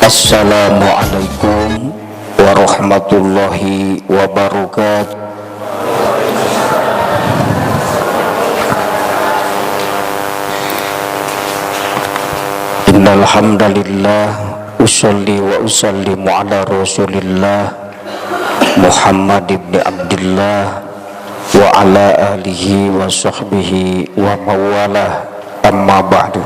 Assalamualaikum warahmatullahi wabarakatuh. Innal hamdalillah usolli wa usallimu ala Rasulillah Muhammad ibn Abdullah wa ala alihi wa sahbihi wa mawalah, amma ba'du.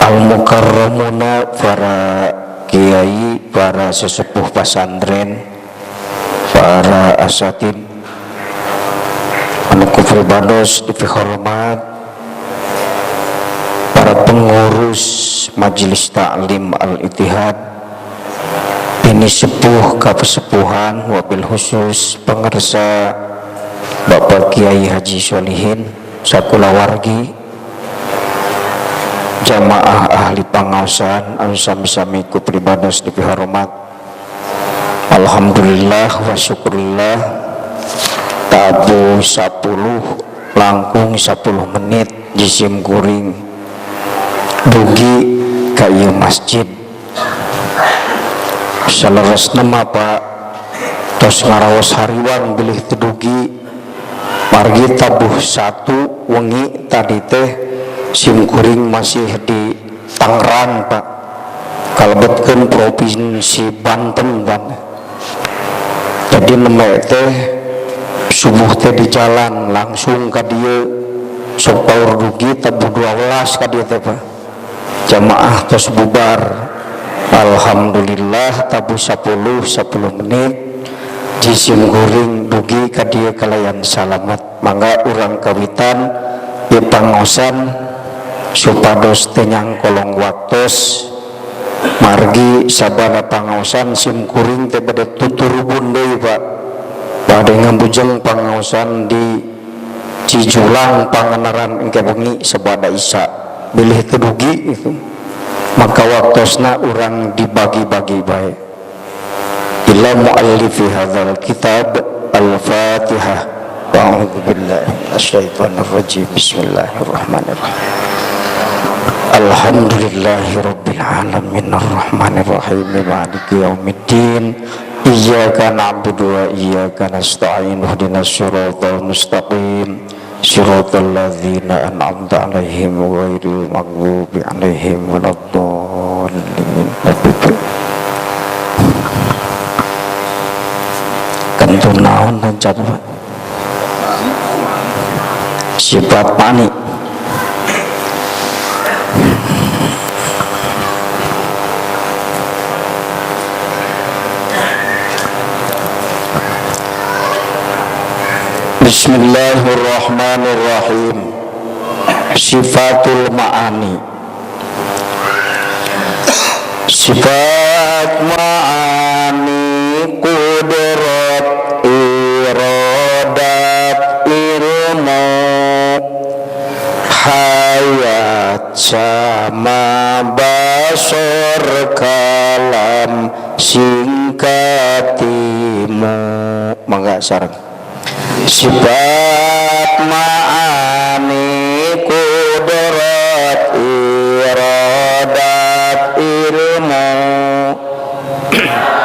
Al-mukarramuna, para kiai, para sesepuh pesantren, para asatid, anu kufribados dipihormat, para pengurus Majelis Ta'lim Al-Ittihad, ini sepuh kapesepuhan, wabil khusus pengersa Bapak Kiai Haji Sholihin sakulawargi, jamaah ahli pangaosan anu sami-sami ku pribados dipihormat. Alhamdulillah wa syukurillah, tabu 10 langkung 10 menit jisim kuring dugi ka ieu masjid. Saleresna mah Pak tos ngaraos hariwang bilih teu dugi, margi tabuh 1 wengi tadi teh sim kuring masih di Tangerang Pak, kalebetkeun provinsi Banten Pak. Jadi nembe teh subuh teh di jalan langsung ka dieu, sok paur dugi tabuh 12 ka dieu teh Pak. Jamaah tos bubar. Alhamdulillah tabuh 10 menit jisim kuring dugi ka dieu kalayan salamet. Mangga urang kawitan ieu pangaosan supados teu nyangkolong waktos, margi sabada pangaosan sim kuring teh bade tuturubun deui Pak. Bade ngambujeng pangaosan di Cijulang Pangandaran engke bengi sabada Isya bilih teu dugi itu, maka waktosna urang dibagi-bagi bae. Ila muallifi hadzal kitab al-Fatihah. A'udzu billahi minasyaitonir rajim. Bismillahirrahmanirrahim. Alhamdulillahi rabbil alamin arrahmanir rahim maliki yaumiddin. Iyyaka na'budu wa iyyaka nasta'in ihdinas siratal mustaqim siratal ladzina an'amta 'alaihim ghairil maghdubi 'alaihim waladdallin. Kentu naon loncat Pak? Sifat panik. Bismillahirrahmanirrahim. Sifatul ma'ani. Sifat ma'ani kudrat iradat ilmu hayat sama basor kalam singkatimu. Mangga sareng. Sifat ma'ani kudrat iradat ilmu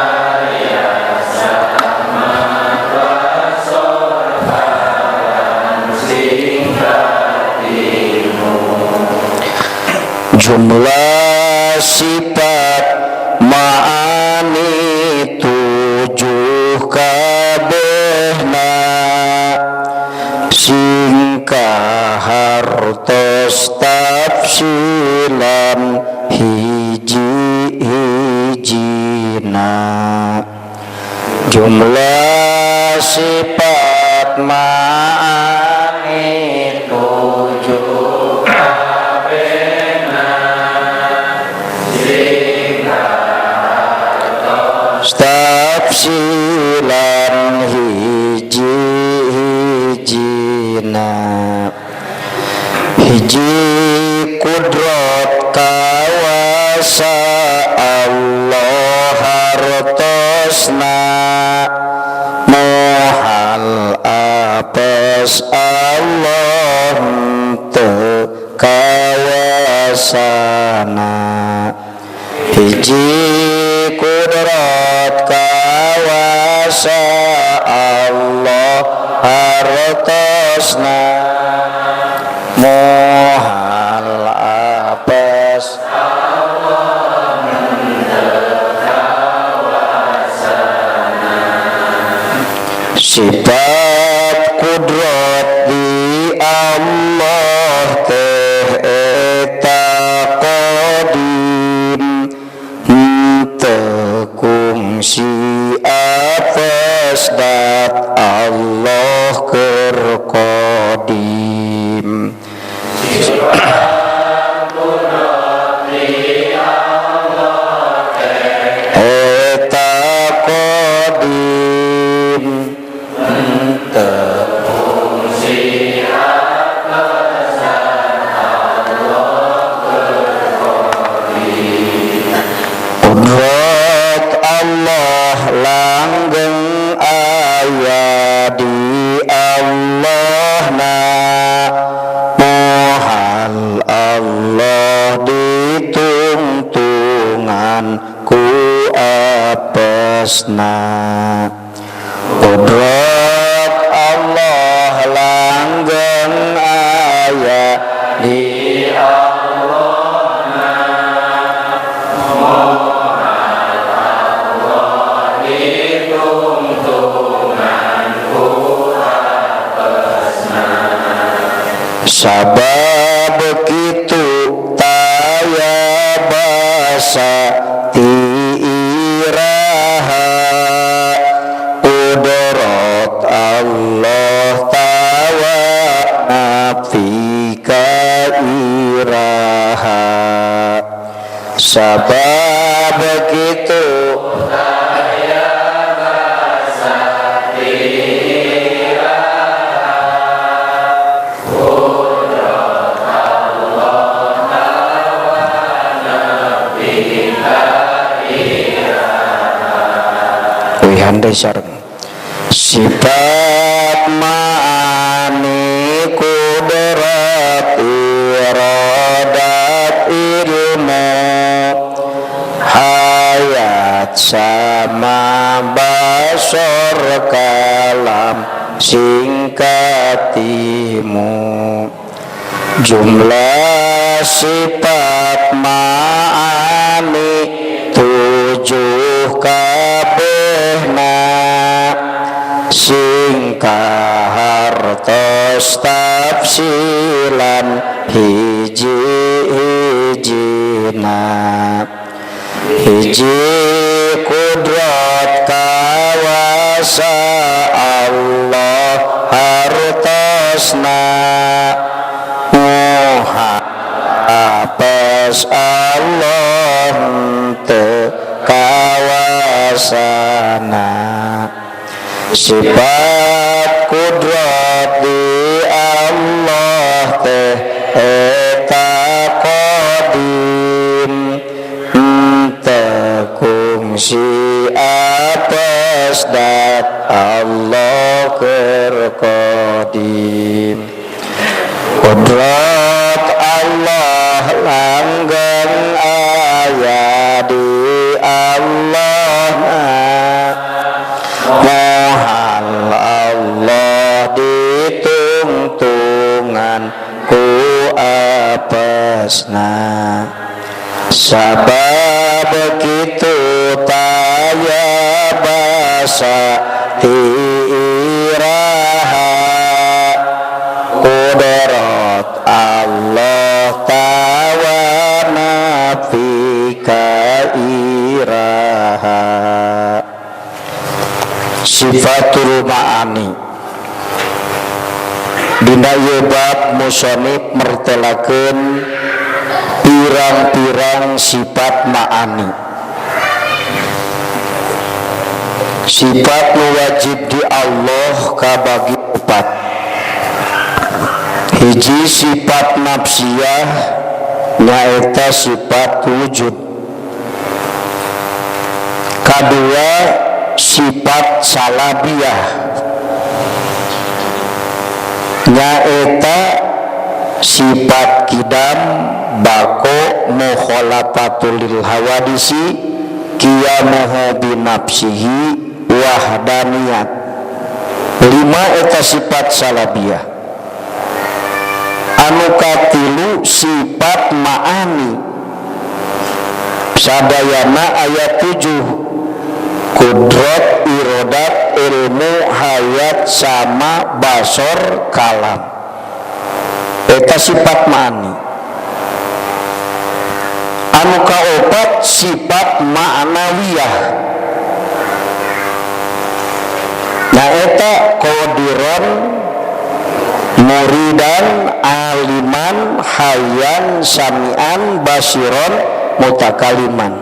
hayat sama basor kalam singkatimu. Jumlah sifat ma'ani 7 kabehna singkah hartos tafsilan hiji-hijina. Jumlah sifat ma'ani 7 kabehna singkah hartos tafsilan hiji-hijina. Hiji kudrat kawasa Allah hartosna mohal apes Allah teu kawasana. kudrat kawasa Allah hartosna mohal apes Allah kawasana. Sifat kudrat di Allah teh eta qadim henteu kungsi apes dat Allah keur qadim. Sifat kudrat di Allah teh eta qadim henteu kungsi apes dat Allah keur qadim. Kudrat Allah langgeng aya di Allahna mohal Allah ditungtungan ku apesna. Kudrat Allah langgeng aya di Allahna mohal Allah ditungtungan ku apesna. Sabab kitu taya basa ti iraha kudrat Allah tawa nafika iraha. Sabab kitu taya basa ti iraha kudrat Allah tawa nafika iraha. Wihan sareng sifat ma'ani kudrat iradat ilmu hayat sama basor kalam singkatimu. Jumlah sifat ma'ani tujuh kabehna singkah hartos tafsilan hiji-hijina. Hiji kudrat kawasa Allah hartosna moha apes Allah henteu kawasana. Sifat kudrat di Allah teh eta qadim henteu kungsi apes dat Allah keur qadim. Kudrat Allah langgeng aya di Allah mohal Allah ditungtungan ku apesna. Sabab kitu taya basa ti iraha kudrat Allah tawa nafika iraha. Sifatul ma'ani dina ieu bab musonib mertelakeun pirang-pirang sifat ma'ani. Sifat nu wajib di Allah kabagi empat. Hiji sifat nafsiyah nyaeta sifat wujud. Kadua sifat salabiyah nyaeta sifat kidam bako mukhalafatul lil hawadisi qiyamuhu bi nafsihi wahdaniyat. 5 eta sifat salabiyah. Anu katilu sifat ma'ani sadayana ayat 7 kudrat, irodat, ilmu, hayat, sama, basor, kalam. Eta sifat ma'ani. Anu kaopat sifat ma'nawiyah. Nah eta qadiran, muridan, aliman, hayyan, samian, basiron, mutakaliman.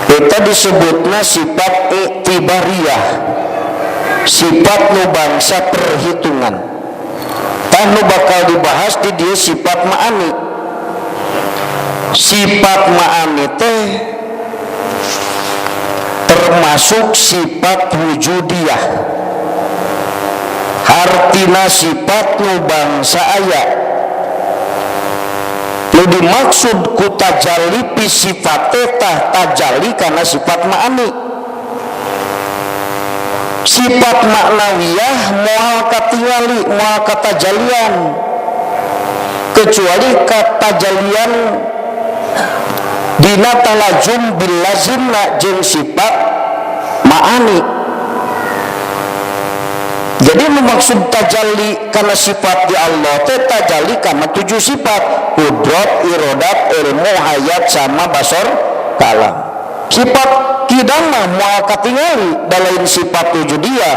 Eta disebutna sifat iktibariyah, sifat nu bangsa perhitungan. Tah nu bakal dibahas di dieu sifat ma'ani. Sifat ma'ani teh termasuk sifat wujudiyah, hartina sifat nu bangsa aya. Nu dimaksud ku tajalli pi sifat teh tajalli karena sifat ma'ani. Sifat maknawiyah moal katingali, moal katajalian, kecuali katajalian dina talazum bil lazimna jeung sifat ma'ani. Jadi maksud tajalli karena sifat di Allah teh tajalli karena 7 sifat: kudrat, irodat, ilmu, hayat, sama basor, kalam. Sifat kidang mah moal katingali da lain sifat wujudiyah,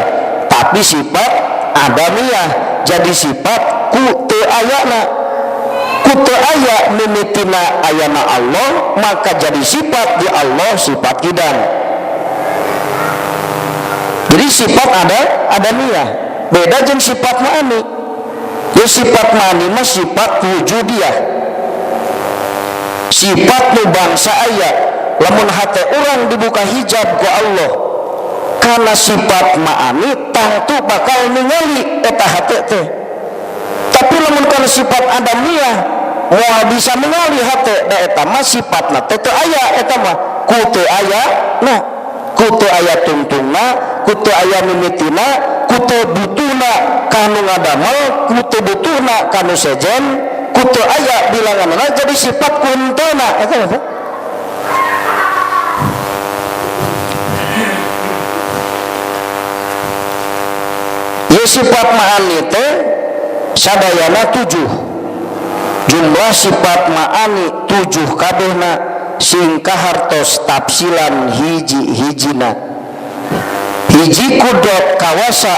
tapi sifat adamiyah. Jadi sifat ku teu ayana, ku teu aya mimitina ayana Allah, maka jadi sifat di Allah sifat kidang. Jadi sifat ada adamiyah, beda jeung sifat ma'ani. Ya sifat ma'ani mah sifat wujudiyah, sifat nu bangsa aya. Lamun hate urang dibuka hijab ku Allah karena sifat ma'ani, tangtu bakal ningali eta hate teh. Tapi lamun kana sifat adamiyah moal bisa ningali hate, da eta mah sifatna teh teu aya, eta mah ku teu aya nah, ku teu aya tungtungna, ku teu aya mimitina, ku teu butuhna kanu ngadamel, ku teu butuhna kanu sejen, ku teu aya bilanganna, jadi sifat kunteuna eta mah. Ieu sifat ma'ani teh sadayana 7. Jumlah sifat ma'ani 7 kabehna sing kahartos tafsilan hiji-hijina. Hiji kudrat kawasa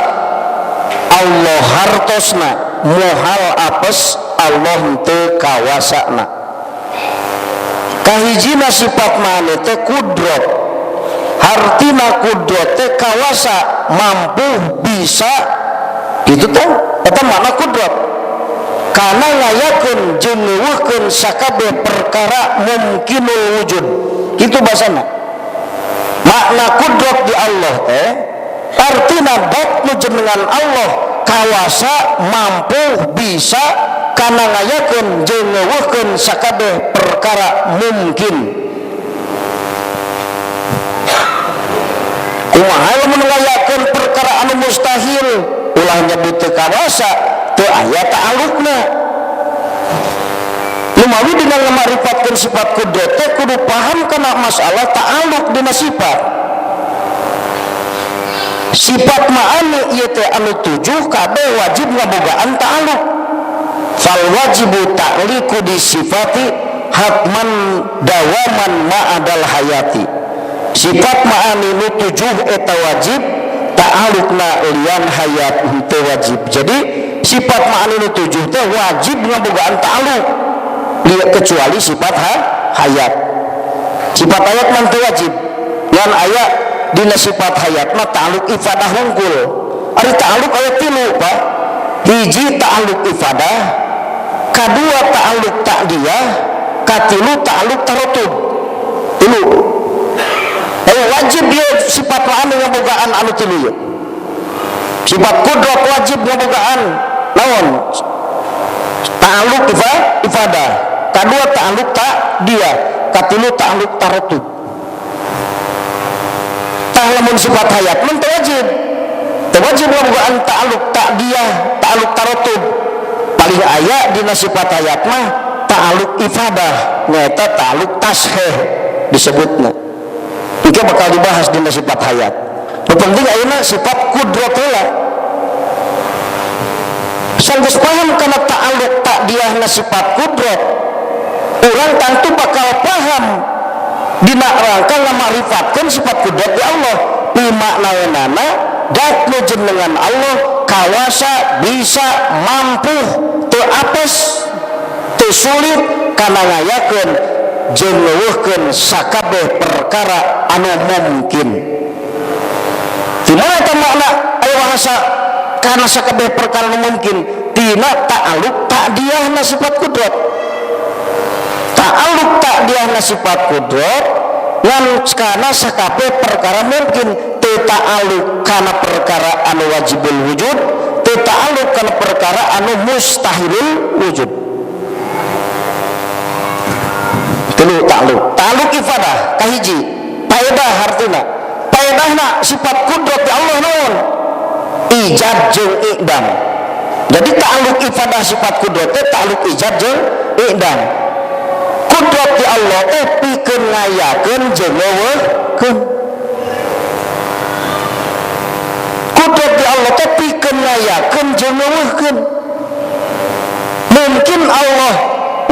Allah hartosna, mohal apes Allah henteu kawasana. Kahijina sifat ma'ani teh kudrat. Hartina kudrat teh kawasa, mampu, bisa, gitu teh eta makna kudrat. Kana ngayakeun jeung ngeuweuhkeun sakabeh perkara mungkinul wujud, kitu basana. Makna kudrat di Allah teh artina dat nu jenengan Allah kawasa, mampu, bisa kana ngayakeun jeung ngeuweuhkeun sakabeh perkara mungkin. Kumaha lamun ngayakeun perkara anu mustahil, ulah nyebut teu kawasa, teu aya ta'alukna. Lumawi dina ngamarifatkeun sifat kudrat teh kudu paham kana masalah ta'aluk dina sifat. Sifat ma'ani ieu teh anu 7 kabeh wajib ngabogaan ta'aluk. Fal wajibu ta'liqu di sifati hatman dawaman ma'adal hayati. Sifat ma'ani nu 7 eta wajib ta'alukna lian hayat henteu wajib. Jadi sifat ma'ani nu 7 teh wajib ngabogaan ta'aluk, kecuali sifat hayat. Sifat hayat mah teu wajib. Ngan aya dina sifat hayat mah ta'aluk ifadah hungkul. Ari ta'aluk aya 3, Pak. Hiji ta'aluk ifadah, kadua ta'aluk ta'diyah, katilu ta'aluk tarotub. 3. Wajib dia sifat ma'ani ngabogaan anu 3 ieu. Sifat kudrat wajib ngabogaan naon? Ta'aluk ifadah, kadua ta'aluk ta'diyah, katilu ta'aluk tarotub. Tah lamun sifat hayat mun teu wajib. Teu wajib ngabogaan ta'alluq ta'diyah, ta'alluq taratub. Paling aya dina sifat hayat mah ta'alluq ifadah, nyaeta ta'alluq tashih disebutna. Ieu bakal dibahas dina sifat hayat. Nu penting ayeuna sifat kudrat heula. Sanggeus paham kana ta'alluq ta'diyahna sifat kudrat, urang tentu bakal paham dina rangka ngamarifatkeun sifat kudrat di Allah. Pimaknaeunana dat nu jenengan Allah kawasa bisa mampu teu apes teu sulit kana ngayakeun jeung ngeuweuhkeun sakabeh perkara anu mungkin. Di mana eta makna aya bahasa kana sakabeh perkara anu mungkin? Tina ta'alluq ta'diyahna sifat kudrat. Ta'alluq ta'diyahna sifat kudrat ngan kana sakabeh perkara mungkin, teu ta'alluq kana perkara anu wajibul wujud, teu ta'alluq kana perkara anu mustahilul wujud. Tilu ta'alluq. Ta'alluq ifadah kahiji, faedah hartina. Faedahna sifat kudrat di Allah naon? Ijab jeung i'dam. Jadi ta'alluq ifadah sifat kudrat teh ta'alluq ijab jeung i'dam. Kudrat di Allah teh pikeun ngayakeun jeung ngeuweuhkeun. Kudrat di Allah teh pikeun ngayakeun jeung ngeuweuhkeun. Mungkin Allah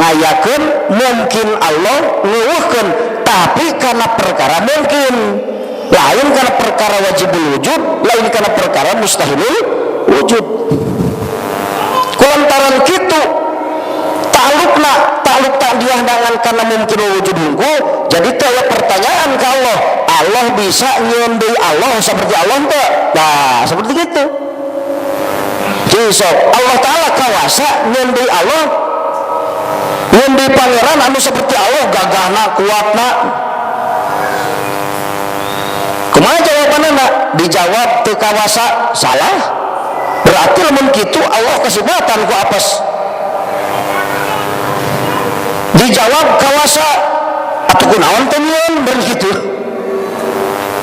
ngayakeun, mungkin Allah ngeuweuhkeun, tapi karena perkara mungkin, lain karena perkara wajibul wujud, lain karena perkara mustahilul wujud. Kulantaran kitu ta'alluqna ta'alluq ta'diyah dengan karena mungkin wujud hungku, jadi teh aya pertanyaan ke Allah, Allah bisa nyieun deui Allah seperti Allah teh? Nah, seperti gitu. Jadi sok Allah Ta'ala kawasa nyieun deui Allah, nyieun deui pangeran anu seperti Allah, gagahna, kuatna. Kumaha jawabanna? Dijawab teu kawasa, salah. Berarti lamun kitu Allah kasibatan ku apes. Dijawab kawasa atuh kunaon teh nyieun begitu.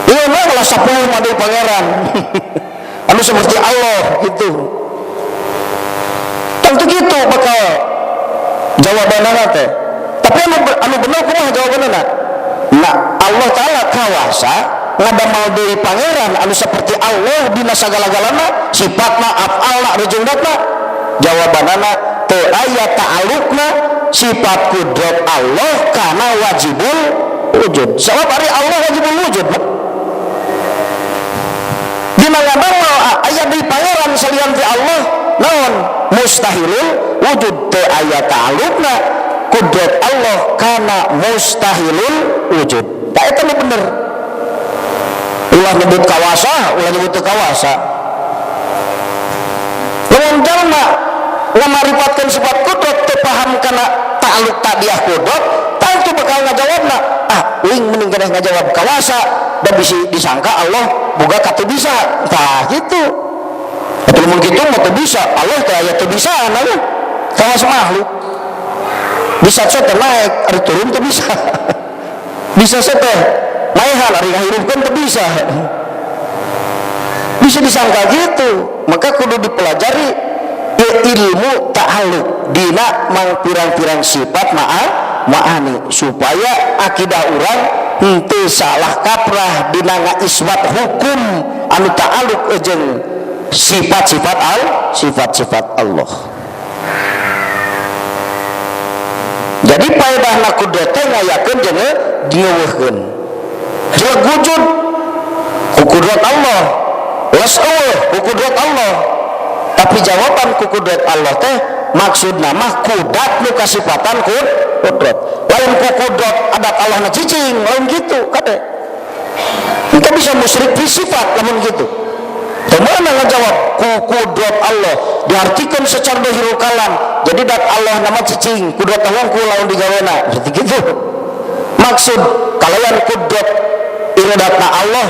Ieu mah ulah 10 mah deui pangeran. Anu seperti Allah gitu. Tentu gitu bakal jawabanna teh. Tapi anu bener kumaha jawabanna? Nah, Allah Ta'ala kawasa ngadamel deui pangeran anu seperti Allah dina sagala-galana, sifatna, af'alna, rejungdatna. Jawabanana teu aya ta'alluqna sifat kudrat Allah kana wajibul wujud. Sebab ari Allah wajibul wujud. Dina ngadamel aya deui pangeran salian ti Allah naon? Mustahilul wujud. Teu aya ta'alluqna kudrat Allah kana mustahilul wujud. Tah eta nu bener. Ulah nyebut kawasa, ulah nyebut teu kawasa. Lamun jalma ngamarifatkeun sifat kudrat teu paham kana ta'alluq ta'diyah kudrat, tentu bakal ngajawabna, ah uing mending keneh ngajawab kawasa da bisi disangka Allah boga ka teu bisa. Tah gitu. Atuh lamun kitu mah teu bisa, Allah teh aya teu bisa anu kawas makhluk. Bisa teh naik, ari turun teu bisa. Bisa teh maehan, ari ngahirupkeun teu bisa. Bisa disangka gitu. Maka kudu dipelajari ilmu ta'alluq dina mangpirang-pirang sifat ma'ani supaya akidah urang henteu salah kaprah dina ngaisbat hukum anu ta'alluq jeung sifat-sifat al sifat-sifat Allah. Jadi paedahna kudrat teh ngayakeun jeung dieuweuhkeun. Jelek wujud ku kudrat Allah, les eueuh ku kudrat Allah. Tapi jawaban ku kudrat Allah teh maksudna mah kudat nu kasifatan kudrat. Lain ku kudrat adat Allah na cicing, lain gitu kade. Kita bisa musyrik fi sifat lamun gitu. Kemana ngajawab ku kudrat Allah diartikan secara zahirul kalam. Jadi dat Allah nama cicing, kudrat Allah ku lawan digawena seperti gitu. Maksud kalayan kudrat iradatna Allah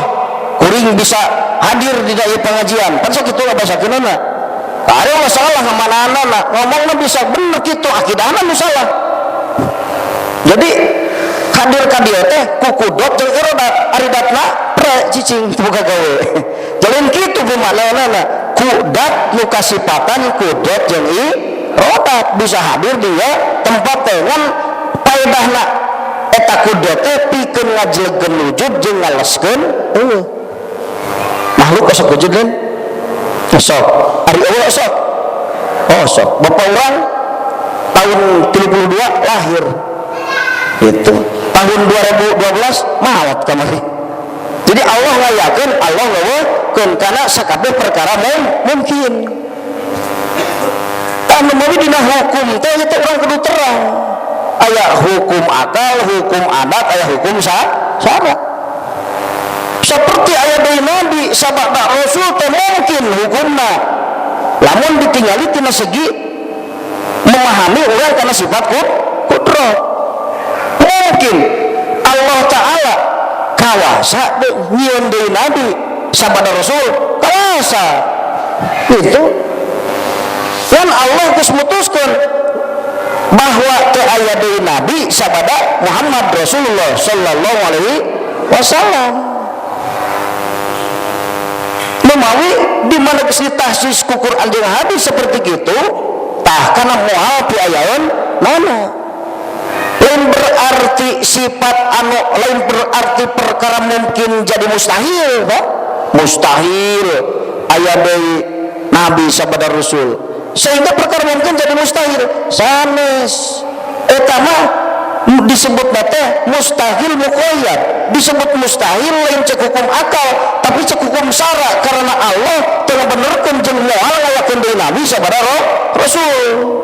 kuring bisa hadir di daya pengajian. Kan sok kitu bahasa kinana. Ada masalah ngamanana ngomongna bisa bener kitu akidahna nu salah. Jadi hadir ka dieu teh ku kudrat jeung iradat, ari datna Sore cicing teu boga gawe. Lain kitu bermakna kudat nu kasipatan kudrat jeung irodat bisa hadir dia tempat teh ngan paedahna eta kudrat teh pikeun ngajelegeun wujud jeung ngaleskeun eueuh. Makhluk osok wujud kan? Osok. Ari eueuh osok. Oh, osok. Bapak urang tahun 32 lahir. Gitu. Tahun 2012 maot kamari. Jadi Allah ngayakeun, Allah ngeuweuhkeun karena sakabeh perkara mungkin. Tah nu mawi dina hukum teh eta urang kudu terang. Aya hukum akal, hukum adat, aya hukum syara. Seperti aya deui nabi sabada rasul teh mungkin hukumna. Lamun ditinggali tina segi memahami urang karena sifat kudrat. Mungkin Allah Ta'ala kawasa nyieun deui nabi sabada rasul kawasa. Itu kan Allah geus mutuskeun bahwa teu aya deui nabi sabada Muhammad Rasulullah sallallahu alaihi wasallam. Lumawi di mana geus ditahsis ku Quran jeung hadis seperti gitu, tah kana moal piayaeun mana. Lain berarti sifat anu lain berarti perkara mungkin jadi mustahil, Pak. Mustahil aya deui nabi sabada rasul. Sehingga perkara mungkin jadi mustahil. Sanes eta mah disebut teh mustahil muqayyad, disebut mustahil lain cek hukum akal tapi cek hukum syara karena Allah telah benerkeun jeung moal ngayakeun deui nabi sabada rasul.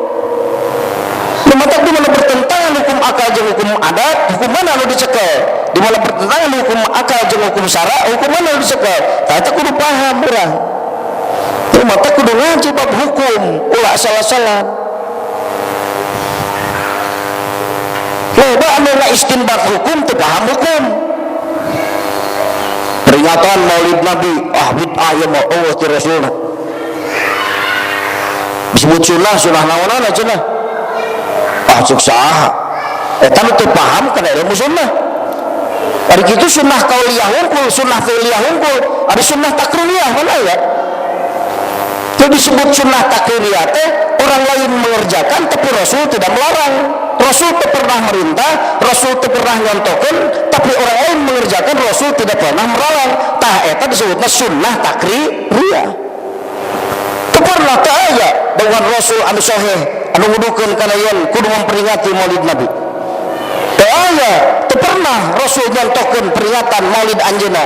Lumatak di mana bertentangan hukum akal jeung hukum adat, hukum mana anu dicekel? Di mana bertentangan hukum akal jeung hukum syara, hukum mana anu dicekel? Tah eta kudu paham urang. Lumatak kudu ngaji bab hukum, ulah salah-salah. Loba anu ngaistinbat hukum teu paham hukum. Peringatan Maulid Nabi, ah bid'ah ieu mah eueuh ti Rasulna. Disebut sunnah, sunnah naonana cenah? Ah cek saha? Eta nu teu paham kana ilmu sunnah. Ari kitu sunnah qauliyah hungkul, sunnah fi'liyah hungkul, ari sunnah takririyah mana ya? Itu disebut sunnah takririyah teh orang lain mengerjakan tapi Rasul tidak melarang. Rasul tidak pernah merintah, Rasul tidak pernah nyontokeun, tapi orang lain mengerjakan, Rasul tidak pernah melarang. Tah eta disebutna sunnah takririyah. Teu pernah teu aya dengan Rasul anu sahih anu ngudukeun kana yen kudu memperingati Maulid Nabi. Teu aya, teu pernah Rasul nyontokeun peringatan Maulid anjeunna.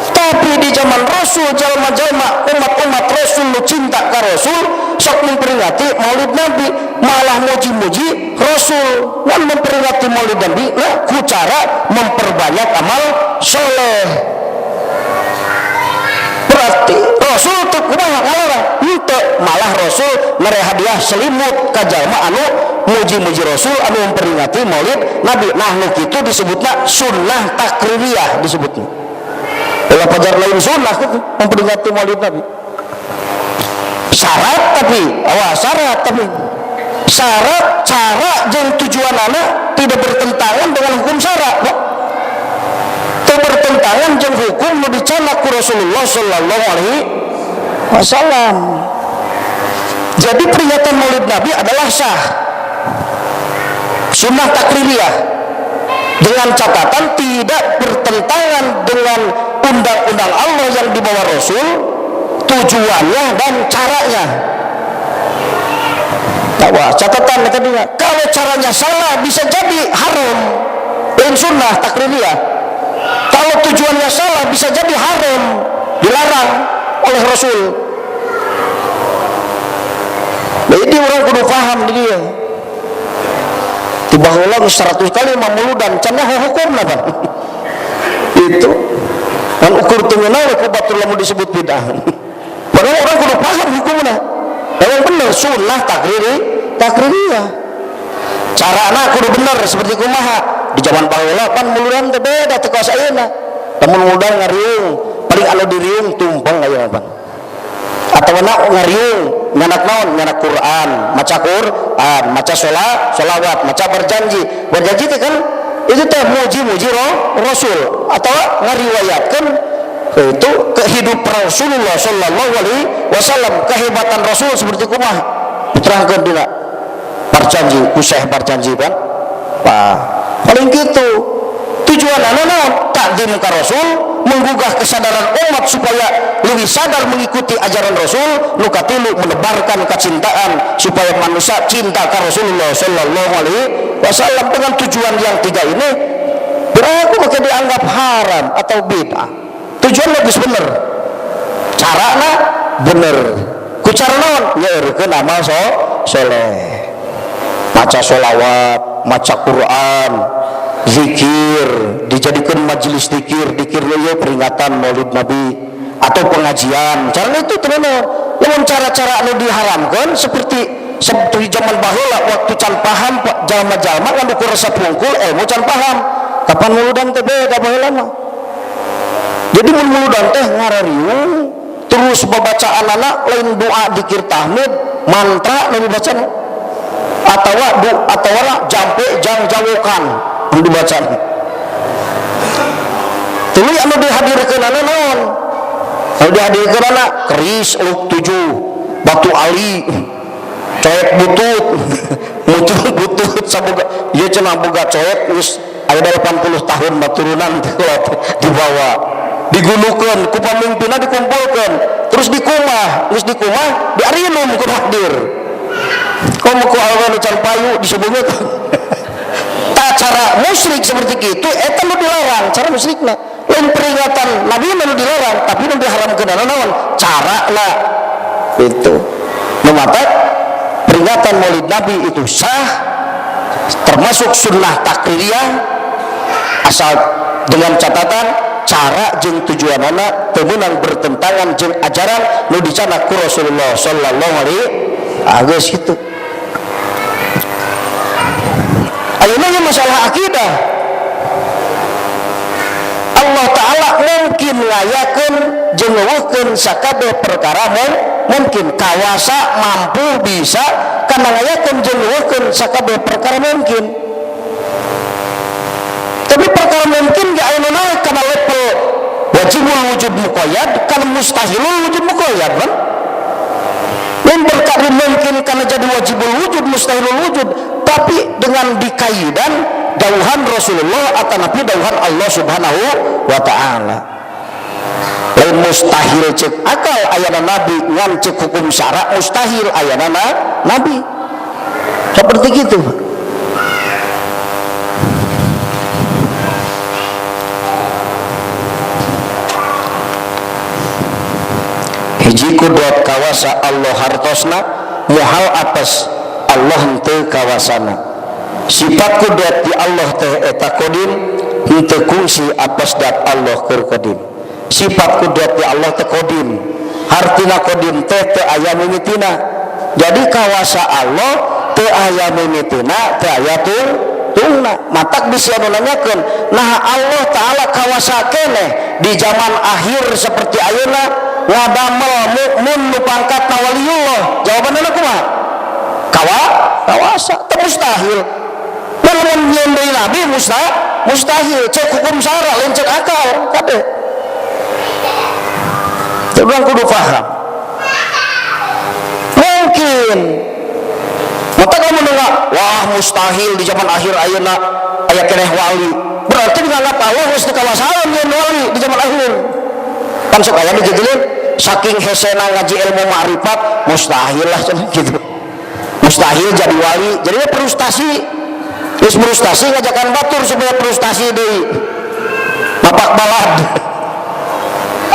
Tapi di zaman Rasul jalma-jalma umat-umat Rasul nu cinta ka Rasul sok memperingati Maulid Nabi, malah muji-muji Rasul wan memperingati Maulid Nabi nah ku cara memperbanyak amal soleh. Berarti Rasul teu kumaha ngalarang? Henteu, malah Rasul mere hadiah selimut ka jalma anu muji-muji Rasul anu memperingati Maulid Nabi. Nah nu kitu disebutna sunnah takririyah disebutna. Ulah pajar lain sunnah gitu memperingati Maulid Nabi. Syarat tapi, awas syarat tapi syarat cara jeung tujuanana tidak bertentangan dengan hukum syara, Pak. Teu bertentangan jeung hukum nu dicanak ku Rasulullah sallallahu alaihi wasallam. Jadi peringatan Maulid Nabi adalah sah, sunnah takririyah, dengan catatan tidak bertentangan dengan undang-undang Allah yang dibawa Rasul, tujuannya dan caranya. Wah, catatan tadi, kalau caranya salah bisa jadi haram, lain sunnah takririyah. Kalau tujuannya salah bisa jadi haram, dilarang oleh Rasul. Jadi orang kudu paham di dia. Tiba heula geus 100 kali mamuludan can nyaho hukumna, Pak. Itu kan ukur teu ngeunah ku batur lamun disebut bid'ah. Padahal orang kudu paham hukumna. Memang bener sunnah takririyah. Carana kudu bener seperti kumaha. Di zaman baheula pan muludan teh beda teu kawas ayeuna. Lamun muludan ngariung, paling anu diriung tumpeng ayeuna pan. Atawa na ngariung nyanak naon? Nyanak Quran, maca Quran, maca sholawat, maca berjanji. Berjanji teh kan Itu teh muji-muji Rasul atau ngariwayatkeun itu kehidupan Rasulullah sallallahu alaihi wasallam, kehebatan Rasul seperti kumaha diterangkeun dina Barjanji, ku Syekh Barjanji kan. Pak, paling kitu tujuan naon? Takdim ka Rasul, menggugah kesadaran umat supaya lebih sadar mengikuti ajaran Rasul. Nu katilu, menebarkan kecintaan supaya manusia cinta ke Rasulullah sallallahu alaihi wasallam. Dengan tujuan yang tiga ini berarti maka dianggap haram atau bid'ah. Tujuan lebih bener, carana bener, ku cara naon? Nyaurkeun amal soleh, maca sholawat, maca Quran, zikir, dijadikan majelis zikir, zikir ieu peringatan Maulid Nabi atau pengajian. Cara itu teman. Lamun cara-cara anu diharamkan seperti seperti zaman baheula waktu can paham jalma-jalma ngan ukur resep hungkul ilmu can paham. Kapan muludan teh beda baheula mah. Jadi mun muludan teh ngarariung terus babacaan anak lain doa, dikir, tahmid, mantra nu dibaca atawa du atawa jampe jang jawokan nu dibaca. Tuluy anu dihadirkeun anu naon? Anu dihadirkeun anak keris uluk 7, batu ali, coet butut, muncul butut saboga ieu cenah boga coet geus aya 80 tahun baturunan dibawa, digunukeun ku pamimpinna, dikumpulkeun, terus dikumah, geus dikumah diarinum ku hadir. Komo ku awewe nu can payu disebutnya. Tak cara musyrik seperti itu eta nu dilarang, cara musyrikna. Lain peringatan Nabi nu dilarang, tapi nu diharamkeun naon? Carana itu. Nu matak peringatan Maulid Nabi itu sah, termasuk sunnah takririyah, asal dengan catatan cara jeung tujuanana teu meunang bertentangan jeung ajaran nu dicanak ku Rasulullah sallallahu alaihi wasallam gitu. Ayeuna ieu masalah akidah. Allah Ta'ala mungkin ngayakeun jeung ngeuweuhkeun sakabeh perkara, mungkin kawasa, mampu, bisa kana ngayakeun jeung ngeuweuhkeun sakabeh perkara mungkin. Tapi perkara mungkin ge aya nu naek kana level wajibul wujud muqayyad kana mustahilul wujud muqayyad kan? Lain perkara mungkin karena jadi wajibul wujud, mustahilul wujud, tapi dengan dikaidan dauhan Rasulullah atau nabi dauhan Allah Subhanahu wa Ta'ala. Lain mustahil cek akal ayana nabi, ngan cek hukum syara mustahil ayana nabi. Seperti gitu. Hiji kudrat kawasa Allah hartosna, muhal atas Allah henteu kawasana. Sifat kudrat di Allah teh eta kodim, henteu kungsi atas dat Allah keur kodim. Sifat kudrat di Allah teh kodim, hartina kodim teh teu aya mimitina. Jadi kawasa Allah teu aya mimitina, teu aya tungna. Matak bisi anu nanyakeun, nah Allah Ta'ala kawasa keneh di zaman akhir seperti ayeuna ngadamel mukmin nu pangkatna waliyullah. Jawabanna kumaha? Kawasa teu mustahil. Lamun nyieun deui nabi mustahil, cek hukum syara lain cek akal kade. Urang kudu paham. Mungkin mata kamu nengah, wah mustahil di zaman akhir ayeuna aya keneh wali. Berarti dianggap Allah geus teu kawasaan nyieun wali di zaman akhir. Kan sok aya nu kitu, saking hesena ngaji ilmu ma'rifat, mustahil lah cenah gitu. Mustahil jadi wali, jadinya frustasi. Terus frustasi ngajakan batur supaya frustasi deui. Bapak balad.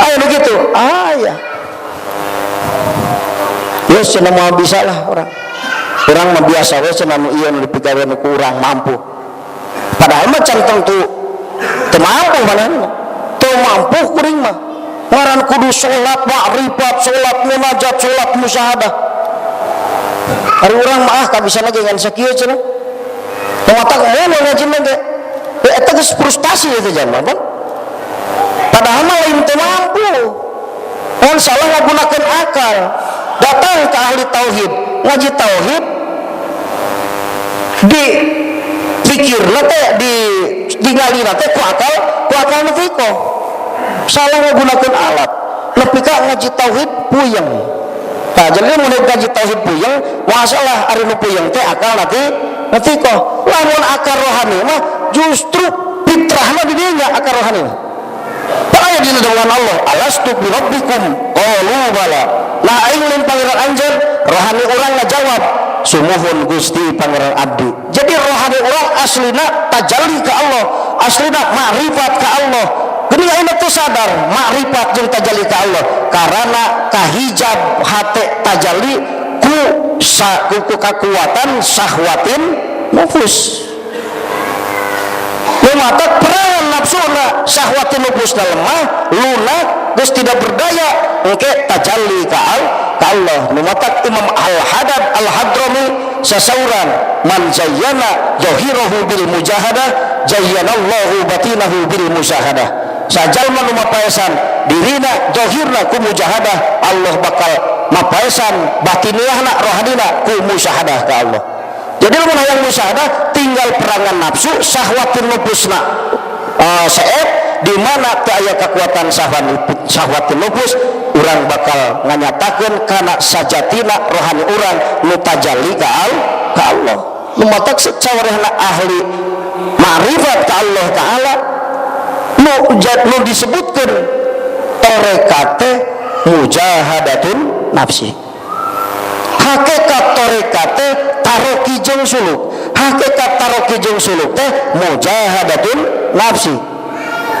Ayo begitu. Ah ya. Geus cenah moal bisa lah orang. Urang mah biasa we cenah nu ieu nu dipigawe nu ku urang mampu. Padahal mah can tangtu teu mampu manehna. Teu mampu kuring mah. Ngaran kudu salat ma'rifat, salat munajat, salat musyahadah. Ari urang mah ah kabisana ge ngan sakieu cenah. Mata moal ngaji mah ge. Eta geus frustasi eta jalma kan. Padahal mah lain teu mampu. Mun salah ngagunakeun akal. Datang ke ahli tauhid, ngaji tauhid, di pikirna teh di Ditingalina teh ku akal natiko. Salah menggunakan alat. Nepi ka ngaji tauhid puyeng. Nah, jadi mun ngaji tauhid puyeng, masalah ari nu puyeng teh akal natiko. Lamun akal rohani mah justru fitrahna di dinya akal rohani. Aya dina dawuhan Allah, alastu bi rabbikum qalu bala. Nah aing lain pangeran anjeun, rohani urang ngajawab, sumuhun Gusti pangeran abdi. Jadi rohani urang aslina tajalli ka Allah, aslina makrifat ka Allah. Geuning ayeuna teu sadar makrifat jeung tajalli ka Allah karena kahijab hate tajalli ku kakuatan syahwatin nufus. Mata perangan nafsuna syahwatin nufusna lemah lunak geus tidak berdaya engke tajalli ka Allah. Nu matak Imam Al-Haddad Al-Hadrami sasauran man zayyana zahirahu bil mujahadah zayyanallahu batinahu bil musyahadah. Sajalma nu mapaesan dirina zahirna ku mujahadah, Allah bakal mapaesan batiniahna rohanina ku musyahadah ka Allah. Jadi lamun hayang musyahadah tinggal perangan nafsu syahwatin nufusna seep di mana teu aya kekuatan syahwatin nufus, urang bakal nganyatakeun kana sajatina rohani urang nu tajalli ka Allah. Nu matak sawarehna ahli ma'rifat ka Allah taala nu disebutkeun tarekat teh mujahadatun nafsi. Hakikat tarekat teh taroki jeung suluk. Hakikat taroki jeung suluk teh mujahadatun nafsi.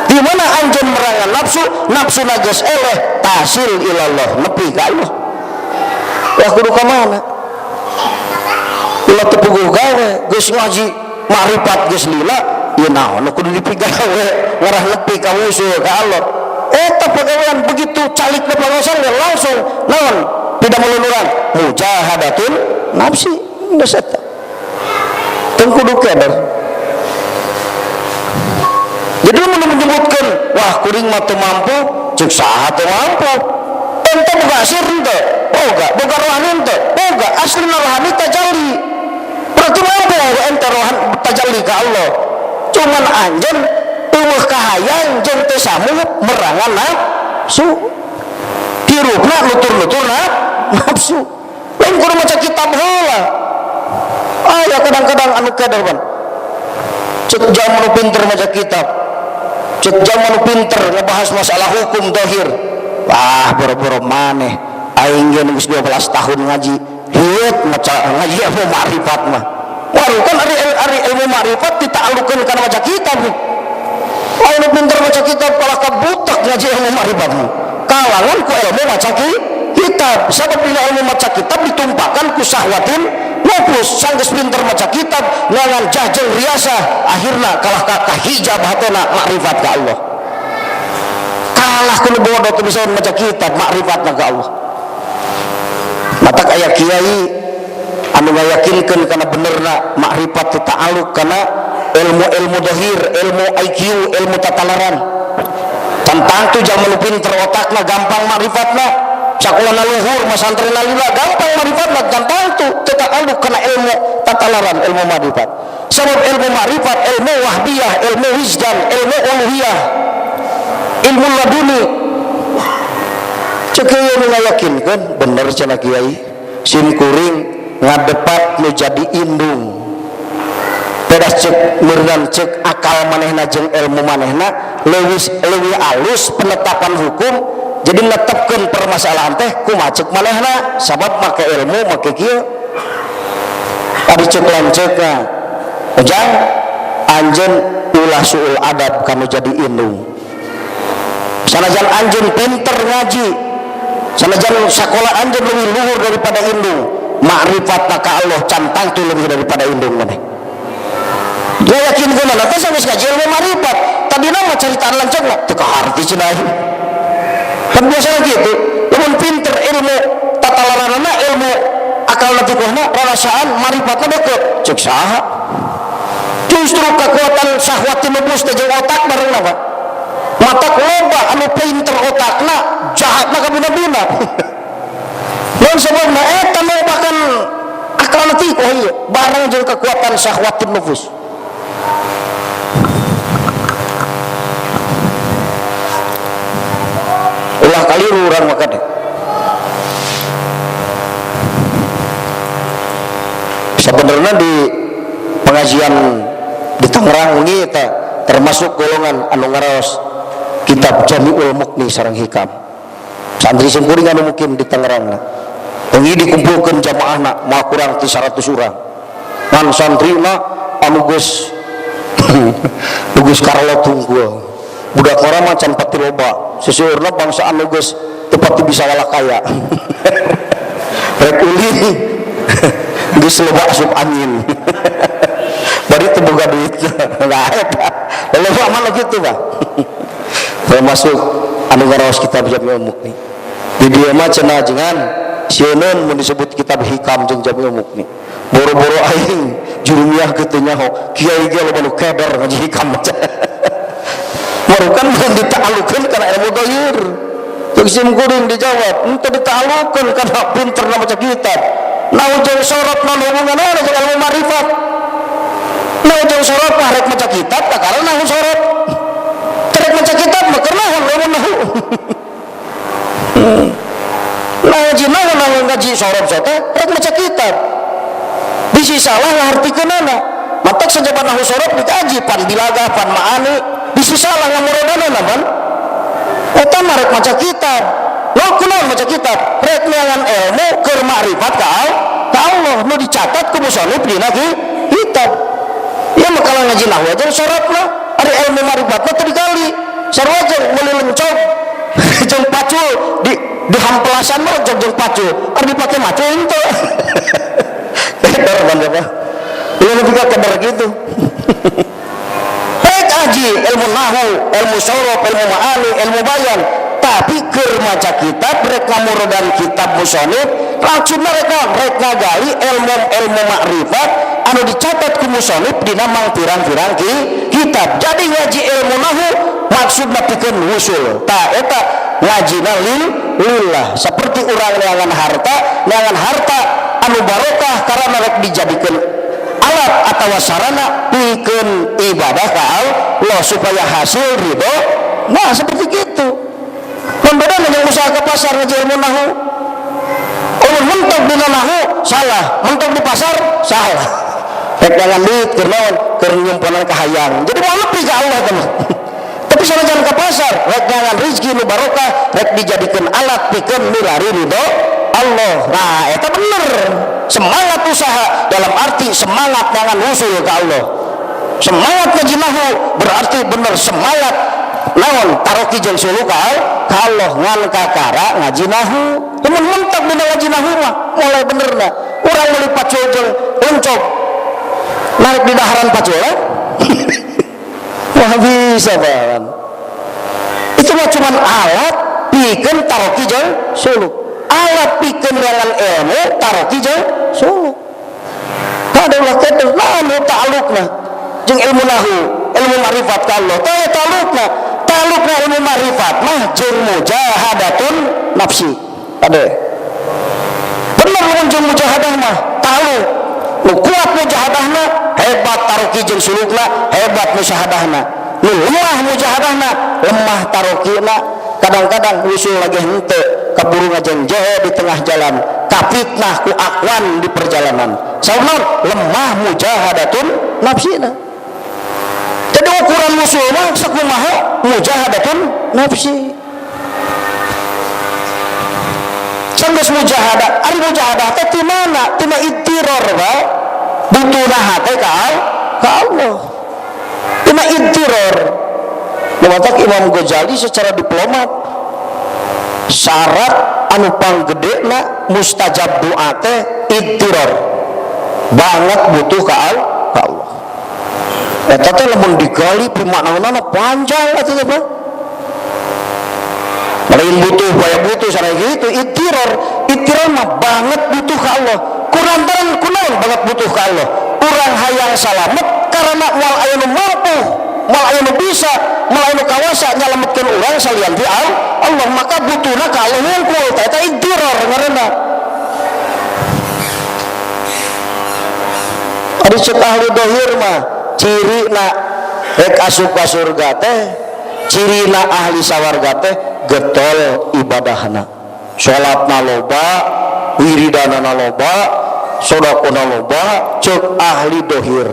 Di mana anjeun merangan nafsu, nafsu geus eleh tasil ilallah, nepi ka Allah. Wah kudu ka mana? Ulah teu puguh gawe, geus ngaji makrifat geus lila, ieu naon kudu dipigawe ngarah nepi ka wusul ka Allah. Eta pagawean begitu calikna pangaosan langsung naon? Tidak meluluran mujahadatun nafsi geus eta. Teu kudu keder. Jadi mun menyebutkeun wah kuring mah teu mampu, ceuk saha teu mampu? Ente boga sir henteu? Boga, boga rohani henteu? Boga, aslina rohani tajalli. Berarti mampu ente rohani tajalli ka Allah. Cuman anjeun eueuh kahayang jeung teu samuh merangan nafsu. Hirupna nutur-nutur nafsu. Lain kudu maca kitab heula. Aya kadang-kadang anu keder pan. Cek jalma nu pinter maca kitab. Cek jalma nu pinter ngebahas masalah hukum dohir. Wah, boro-boro maneh aing ge geus 12 tahun ngaji. Heuet maca ngaji ilmu makrifat mah. Waduh kan ari ilmu makrifat dita'allukeun kana maca kitab. Wah, nu pinter maca kitab kalah kabutek ngaji ilmu makrifat mah. Kalangan ku ilmu maca kitab. Sabab dina ilmu maca kitab ditumpakan ku syahwatin nufus. Sanggeus pinter maca kitab ngangan jahjeng riasa akhirna kalah ka hijab hatena makrifat ka Allah. Kalah ku nu bodoh teu bisa maca kitab makrifatna ka Allah. Matak aya kiai anu ngayakinkeun kana benerna makrifat teu ta'alluq kana ilmu-ilmu dohir, ilmu IQ, ilmu tatalaran. Tentang tu jalma nu pinter otakna gampang makrifatna, sakolana luhur, masantrena lila gampang makrifatna, gampang tu teu ta'alluq kana ilmu tatalaran, ilmu makrifat. Sabab ilmu makrifat, ilmu wahbiyah, ilmu wijdan, ilmu uluhiyah, ilmu laduni. Cek kiai nu ngayakinkeun bener cenah kiai, sim kuring ngadepat nu jadi indung. Pedas cek meureun cek akal manehna jeung ilmu manehna leuwih alus penetapan hukum, jadi netepkeun permasalahan teh kumaha cek manehna sabab make ilmu make kieu. Tadi cek lanceukna ujang anjeun ulah suul adab kanu jadi indung. Sanajan anjeun pinter ngaji, sanajan sakola anjeun leuwih luhur daripada indung, makrifat ka Allah can tangtu lebih daripada indung maneh. Dia yakin guna nanti sampai ngaji ilmu makrifat. Tadi nama ceritaan lanceukna teu kaharti cenah. Kan biasanya gitu. Lamun pinter ilmu tatalaranana, ilmu akal natikuhna, rarasaan marifatna deket. Cek saha? Justru kekuatan syahwat nufus teh jeung otak bareng apa? Matak loba anu pinter otakna jahatna kabina-bina. Lain sebabna eta merupakan akal natikuh ieu bareng jeung kekuatan syahwat nufus. Syukur urang maka deh. Sebenarnya di pengajian di Tangerang ini eta termasuk golongan anu ngaraos kitab Jami'ul Mughni sareng Hikam. Santri simkuring anu mukim di Tangerang. Wengi dikumpulkeun jamaahna moal kurang ti 100 urang. Ngan santrina anu geus geus karlot hungkul. Budak urang mah can pati loba. Seseueurna bangsa anu geus teu pati bisa walakaya. Rek ulin geus loba asup angin. Bari teu boga duit. Nah eta. Loba mah kitu bah. Termasuk anu ngaraos kitab Jami'ul Mughni. Di dieu mah cenah jengan sieun mun disebut kitab Hikam jeung Jami'ul Mughni. Boro-boro aing jurumiyah kitu nyaho, kiai ge loba nu keder ngaji Hikam. Marukan mun dita'allukeun kana ilmu ghair. Jeung sim kuring dijawab, henteu dita'allukeun kana pinterna maca kitab. Naon jeung sorot naon hubunganna jeung ilmu ma'rifat. Naon jeung sorot mah rek maca kitab kakara naon sorot. Rek maca kitab mah keur naon ilmu nahu. Ngaji naon naon ngaji sorot sote rek maca kitab. Bisi salah ngahartikeunana. Matak sajaba nahu sorot dikaji pan bilaga pan maani bisi salah ngamurodanana man. Eta mah rek maca kitab. Lo kunaon maca kitab? Rek neangan ilmu keur makrifat ka Allah nu dicatat ku musannif dina kitab. Ya mah kalau ngaji nahwu aja sorotna, ari ilmu makrifatna teu digali. Sarua jeung meuli lencog jeung pacul di hampelasan mah lencog jeung pacul, ari dipake macul henteu. Keder ban apa? Ieu nu juga keder gitu. Rek aji ilmu nahwu, ilmu sorof, ilmu ma'ani, ilmu bayan, tapi keur maca kitab rek ngamurodan kitab musannif langsung mereka rek ngagali ilmu-ilmu makrifat anu dicatat ku musannif dina mangpirang-pirang kitab. Jadi ngaji ilmu nahwu maksudna pikeun wusul. Ta eta ngajina lillah, seperti urang neangan harta, neangan harta anu barokah karena rek dijadikeun alat atau sarana pikeun ibadah ka Allah supaya hasil ridho. Nah seperti gitu. Membeda dengan usaha ke pasar ngaji ilmu nahwu. Ulun mentok dina nahwu salah, mentok di pasar salah. Rek neangan duit keur naon? Keur nyumponan kahayang. Jadi mau lebih ka Allah teman. Tapi sanajan ke pasar rek neangan rezeki nu barokah, rek dijadikeun alat pikeun milari ridho Allah. Nah, eta bener. Semangat usaha dalam arti semangat neangan usul ke Allah. Semangat ngaji nahwu berarti bener semangat naon taroki jeung suluk ka Allah ngan kakara ngaji nahwu. Lamun mentok dina ngaji nahwu mah mulai benerna. Urang meuli pacul jeung lencog narik di daharan pacul. Wah bisa banget. Itu mah cuman alat pikeun taroki jeung suluk. Alat pikeun neangan ilmu taroki jeung suluk. Kada ulah keder naon ta'alluqna jeung ilmu nahwu, ilmu ma'rifat ka Allah. Teh ta'alluqna, ta'alluqna ilmu ma'rifat mah jeung mujahadatun nafsi. Ade. Bener lamun jeung mujahadah mah ta'alluq. Nu kuat mujahadahna hebat taroki jeung sulukna, hebat musyahadahna. Nu lemah mujahadahna, lemah tarokina. Kadang-kadang usul lagi henteu kaburu ngajengjehe di tengah jalan, kafitnah ku akwan di perjalanan. Sauna lemah mujahadatun nafsina. Jadi ukuran musuh mah sakumaha mujahadatun nafsi. Sanggeus mujahadah, ari mujahadah teh ti mana? Tina ittiror ba. Butuhna hate ka Allah. Tina ittiror. Matak Imam Ghazali secara diplomat syarat anu panggedena mustajab doa teh ittiror. Banget butuh ka Allah. Eta teh lamun digali pimaknaanna panjang atuh teh, Pak. Lain butuh baya butuh sareng gitu ittiror. Ittiror mah banget butuh ka Allah. Kulantaran kunaon banget butuh ka Allah. Urang hayang salamet karena moal aya nu mampu, moal aya nu bisa, moal aya nu kawasa nyalametkeun urang salian ti Allah, maka butuhna ka Allah hungkul. Tah eta ittiror ngaranna. Ari ceuk ahli dohir mah cirina rek asup ka surga teh, cirina ahli sawarga teh Getol ibadahna, salatna loba, wiridana loba, sedekahna loba, cek ahli dohir.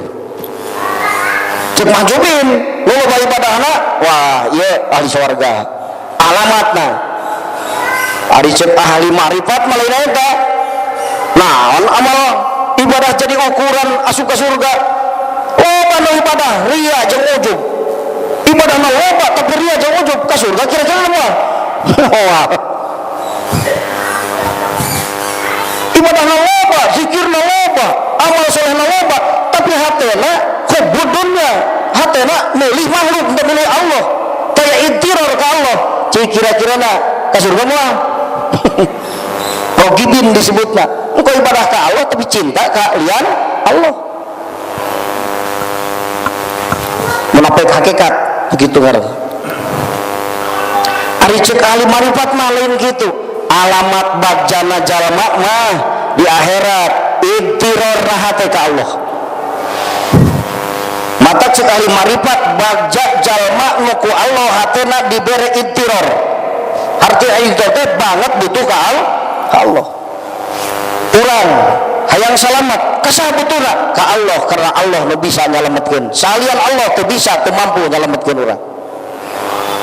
Cek mahjubin, loba ibadahna, wah ieu ahli surga. Alamatna. Ari cek ahli ma'rifat mah lain eta. Naon amal ibadah jadi ukuran asup ka surga? Loba nu ibadah ria jeung ujub. Ibadah mah loba tapi ria jeung ujub ka surga kira-kira mah. Wah. Ibadah na loba, zikir na loba, amal soleh na loba, tapi hatena hubud dunya, hatena milih makhluk untuk milih Allah. Kayak intiror ke Allah. Cik kira-kira na ka surga mah. Rogibin disebutna. Engkau ibadah ke Allah tapi cinta ke lian Allah. Menapek hakikat begitu ngaran. Ari cek ahli marifat mah lain gitu. Alamat bagjana jalma mah di akhirat intiror rahate ka Allah. Mata cek ahli marifat bagja jalma nu ku Allah hatena dibere intiror. Arti intiror teh banget butuh ka Allah. Urang hayang salamat kasah butuhna ka Allah karena Allah nu bisa nyalametkeun. Salian Allah teu bisa teu mampu nyalametkeun urang.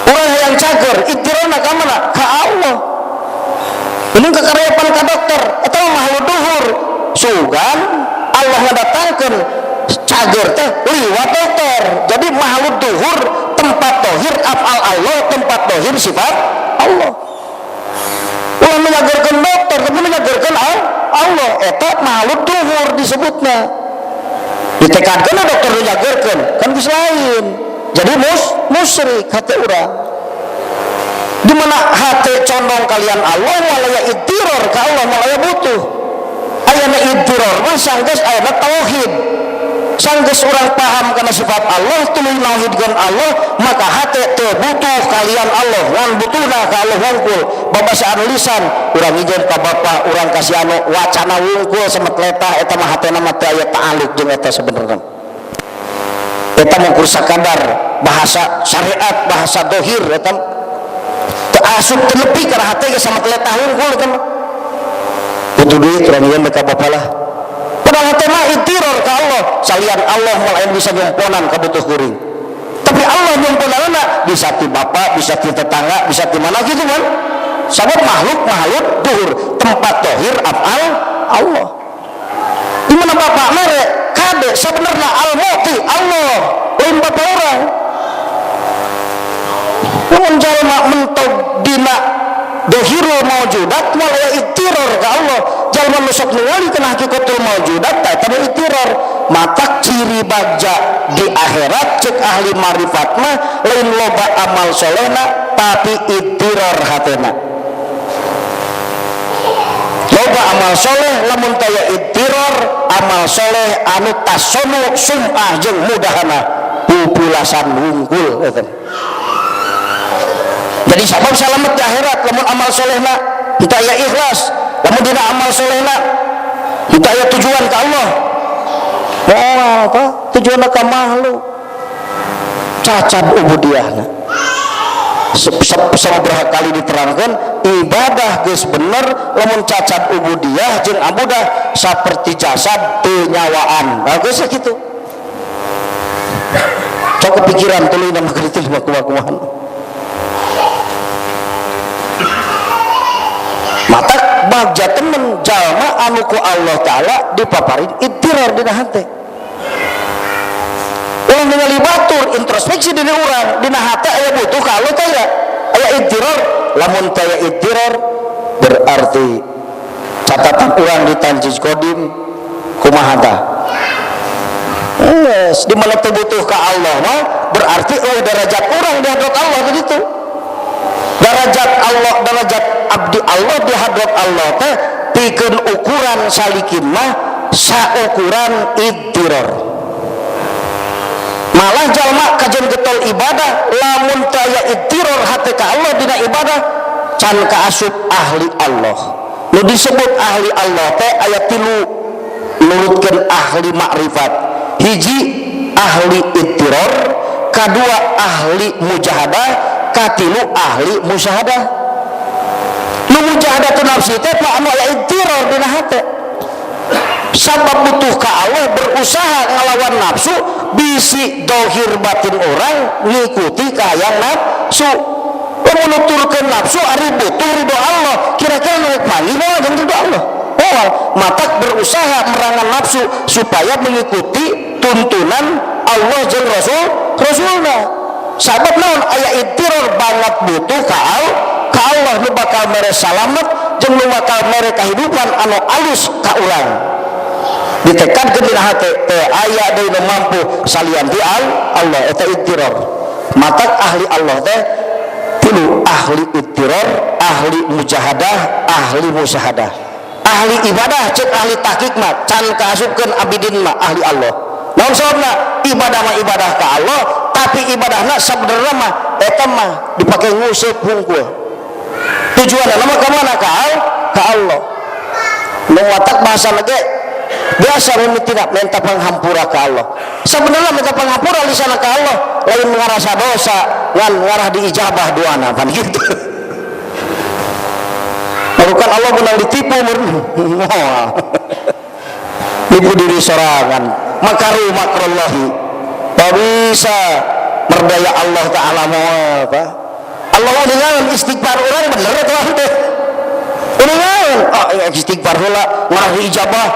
Urang hayang cager intirorna ka mana? Ka Allah. Ini kekarepan ka dokter eta mah makhluk duhur. Sugan Allah ngadatangkeun cager teh liwat dokter. Jadi makhluk duhur tempat dohir afal Allah, tempat dohir sifat Allah. Ulah menyagerkeun dokter tapi menyagerkeun Allah eta makhluk duhur disebutna. Ditekadkeun dokter menyagerkeun kan geus lain. Jadi musyrik hate urang. Di mana hati condong kalian Allah malaya idtiror ka Allah malaya butuh. Ayana idtiror mah sanggeus ayana tauhid. Sanggeus urang paham kana sifat Allah tuluy nauhidkeun Allah maka hati teu butuh kalian Allah ngan butuhna ka Allah wungkul. Babasaan lisan urang ijen ka bapa urang kasih anu wacana wungkul semet letah eta mah hatena mah teu aya ta'aluk jeung eta sebenarna. Eta mah kur sakadar bahasa syariat bahasa dohir eta asup terlebih karena hati ge sama teletah wungkul kan butuh duit urang ieu ka bapa lah padahal hati mah intiror ka Allah salian Allah moal aya bisa nyumponan ka butuh kuring tapi Allah nyumponanna bisa ti bapa bisa ti tetangga bisa ti mana gitu kan sabab makhluk duhur tempat dohir afal Allah di mana bapak mere kade sebenarnya al-mu'ti Allah lain bapak orang. Mun jalma mentog dina dohirul maujudat malaya ittiror ka Allah. Jalma nu sok ningali kana hakikatul maujudat tah eta ittiror. Matak ciri bagja di akhirat cek ahli marifat mah lain loba amal solehna tapi ittiror hatena. Loba amal soleh lamun taya ittiror amal soleh anu tasonu sum'ah jeung mudahana pupulasan wungkul eta. Jadi sabab salamet di akhirat lamun amal solehna kita aya ikhlas, lamun dina amal solehna kita aya tujuan ka Allah. Moal apa? Tujuanna ka makhluk. Cacat ubudiahna. Sabaraha kali diterangkan ibadah geus bener lamun cacat ubudiah jeung abudah saperti jasad teu nyawaan. Nah, geus kitu. Sok kepikiran tuluy nama kitu kumaha-kumaha. Mata bagja temen jalma anu ku Allah Ta'ala dipaparin ittiror dina hate. Urang ningali batur introspeksi diri urang dina hate aya butuh ka Allah teh aya ittiror. Lamun teh aya ittiror berarti catatan urang di Tanjuz Kodim kumaha tah? Yes, di mana teu butuh ka Allah mah berarti eueuh derajat urang di hadrat Allah begitu. Derajat Allah, derajat abdi Allah di hadrat Allah teh pikeun ukuran salikin mah saukuran iddiror. Malah jalma kajen getol ibadah lamun teu aya iddiror hate ka Allah dina ibadah can kaasup ahli Allah. Nu disebut ahli Allah teh aya tilu nurutkeun ahli makrifat. Hiji ahli iddiror, kadua ahli mujahadah, Katilu ahli musyahadah. Nu mujahadatun nafsi teh pak anu aya idtiror dina hate. Sabab butuh ka Allah berusaha ngelawan nafsu bisi dohir batin orang ngikuti kahayang nafsu. Menuturkeun nafsu ari butuh ridho Allah, kira-kira nu panggih moal jeung ridho Allah. Moal, matak berusaha merangan nafsu supaya mengikuti tuntunan Allah jeung Rasulna. Sabab naon aya idtiror banget butuh ka Allah nu bakal mere salamet jeung nu bakal mere kahidupan anu alus ka urang. Ditekadkeun dina hate teh aya deui nu mampu salian ti Allah eta idtiror. Matak ahli Allah teh tilu, ahli idtiror, ahli mujahadah, ahli musyahadah. Ahli ibadah cek ahli tahqiq mah can kaasupkeun abidin mah ahli Allah. Naon sababna? Ibadah mah ibadah ka Allah, tapi ibadahna sabenerna mah eta mah dipake nguseup hungkul. Tujuanna mah ka mana? Ka Allah. Nu matak bahasa lagi biasa mimitina minta panghampura ka Allah. Sebenarnya minta panghampura lisana ka Allah lain ngarasa dosa ngan ngarah diijabah doana pan gitu. Bukan Allah menang ditipu moal. Nipu diri sorangan makaru makrullahi. Tak bisa merdaya Allah Ta'ala moal apa? Allah uningan istighfar urang bener atau henteu? Uningan oh ya istighfar heula ngarah diijabah.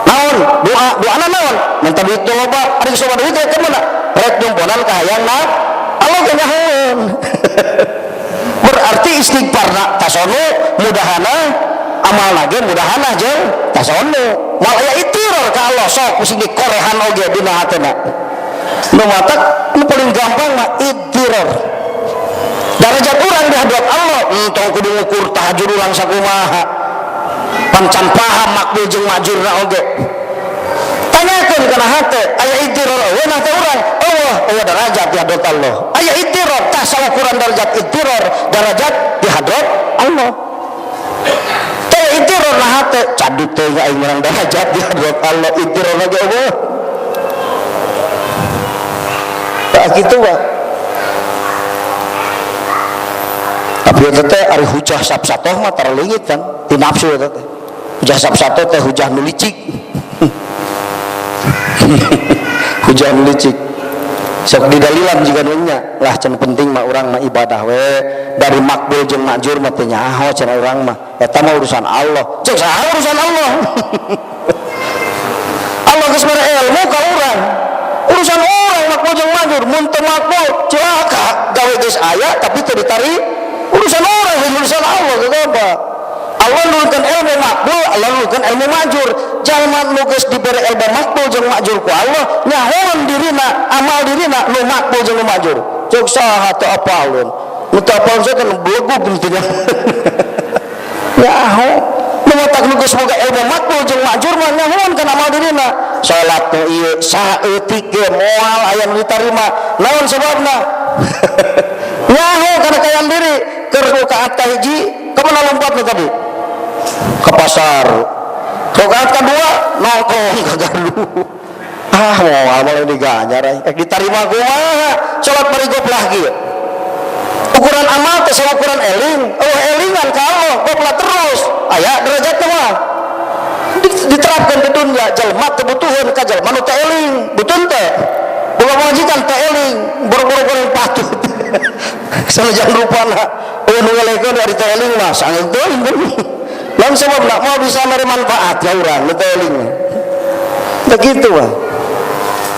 Naon doa doana naon minta duit loba ari soba duit teh kumaha rek nyumponan kahayang na Allah ge nyahoeun. Berarti istighfarna tasonu mudahana amal lagi mudahana jeung tasonu moal aya itiror ka Allah sok kusi dikorehan oge dina hatena. Nu matak nu paling gampang mah itiror darajat urang di hadrat Allah. Entong kudu ngukur tahajud urang sakumaha pancan paham makbul jeung majurna oge. Tanyakeun kana hate aya idtiror eueuh teh urang eueuh eueuh darajat di hadrat Allah. Aya idtiror tah saukuran darajat idtiror darajat di hadrat Allah. Teh idtiror na hate cadut teh aing menang darajat di hadrat Allah idtiror lagi eueuh. Tah kitu mah. Tapi eta teh ari hujah sapsatoh mah taraleungit kan ti nafsu eta teh. Hujah sapsatoh teh hujah nu licik. Hujah nu licik. Sok didalilan jiga nu nya lah can penting mah urang mah ibadah we dari makbul jeung makjur mah teu nyaho cenah urang mah eta mah urusan Allah. Cek saha urusan Allah? Allah geus mere ilmu ka urang. Urusan urang makbul jeung makjur mun teu makbul cilaka gawe geus aya tapi teu ditari. Urusan orang, urusan Allah apa? Allah nurunkan ilmu makbul, Allah nurunkan ilmu majur. Jalma nu geus dibere ilmu makbul jeung majur ku Allah, nyahoan dirina, amal dirina nu makbul jeung nu majur. Cuk saha teu apalun. Nu teu apalun teh kan belegug teh. Nyaho, nu matak nu geus boga ilmu makbul jeung majur mah nyahoan kana amal dirina. Salat nu ieu saeutik ge moal aya nu ditarima. Naon sababna? Nyaho kana kayaan diri. Keur rakaat kahiji kemana lompatna tadi? Ke pasar. Rakaat kedua nongkrong ke gardu. Ah moal moal diganjar ai. Ditarima kumaha? Salat bari goplah kieu. Ukuran amal teh saukuran eling. Oh elingan ka Allah goplah terus. Aya derajatna mah. Diterapkan ke dunia jelema teu butuheun ka jelema nu teu eling. Butuh teh. Boga majikan teu eling, boro-boro goreng patut. Sanajan rupana eueuh nu ngelekeun ari teu eling mah sangeun teuing. Lamun sababna moal bisa mere manfaat ka urang nu teu eling. Teu kitu mah.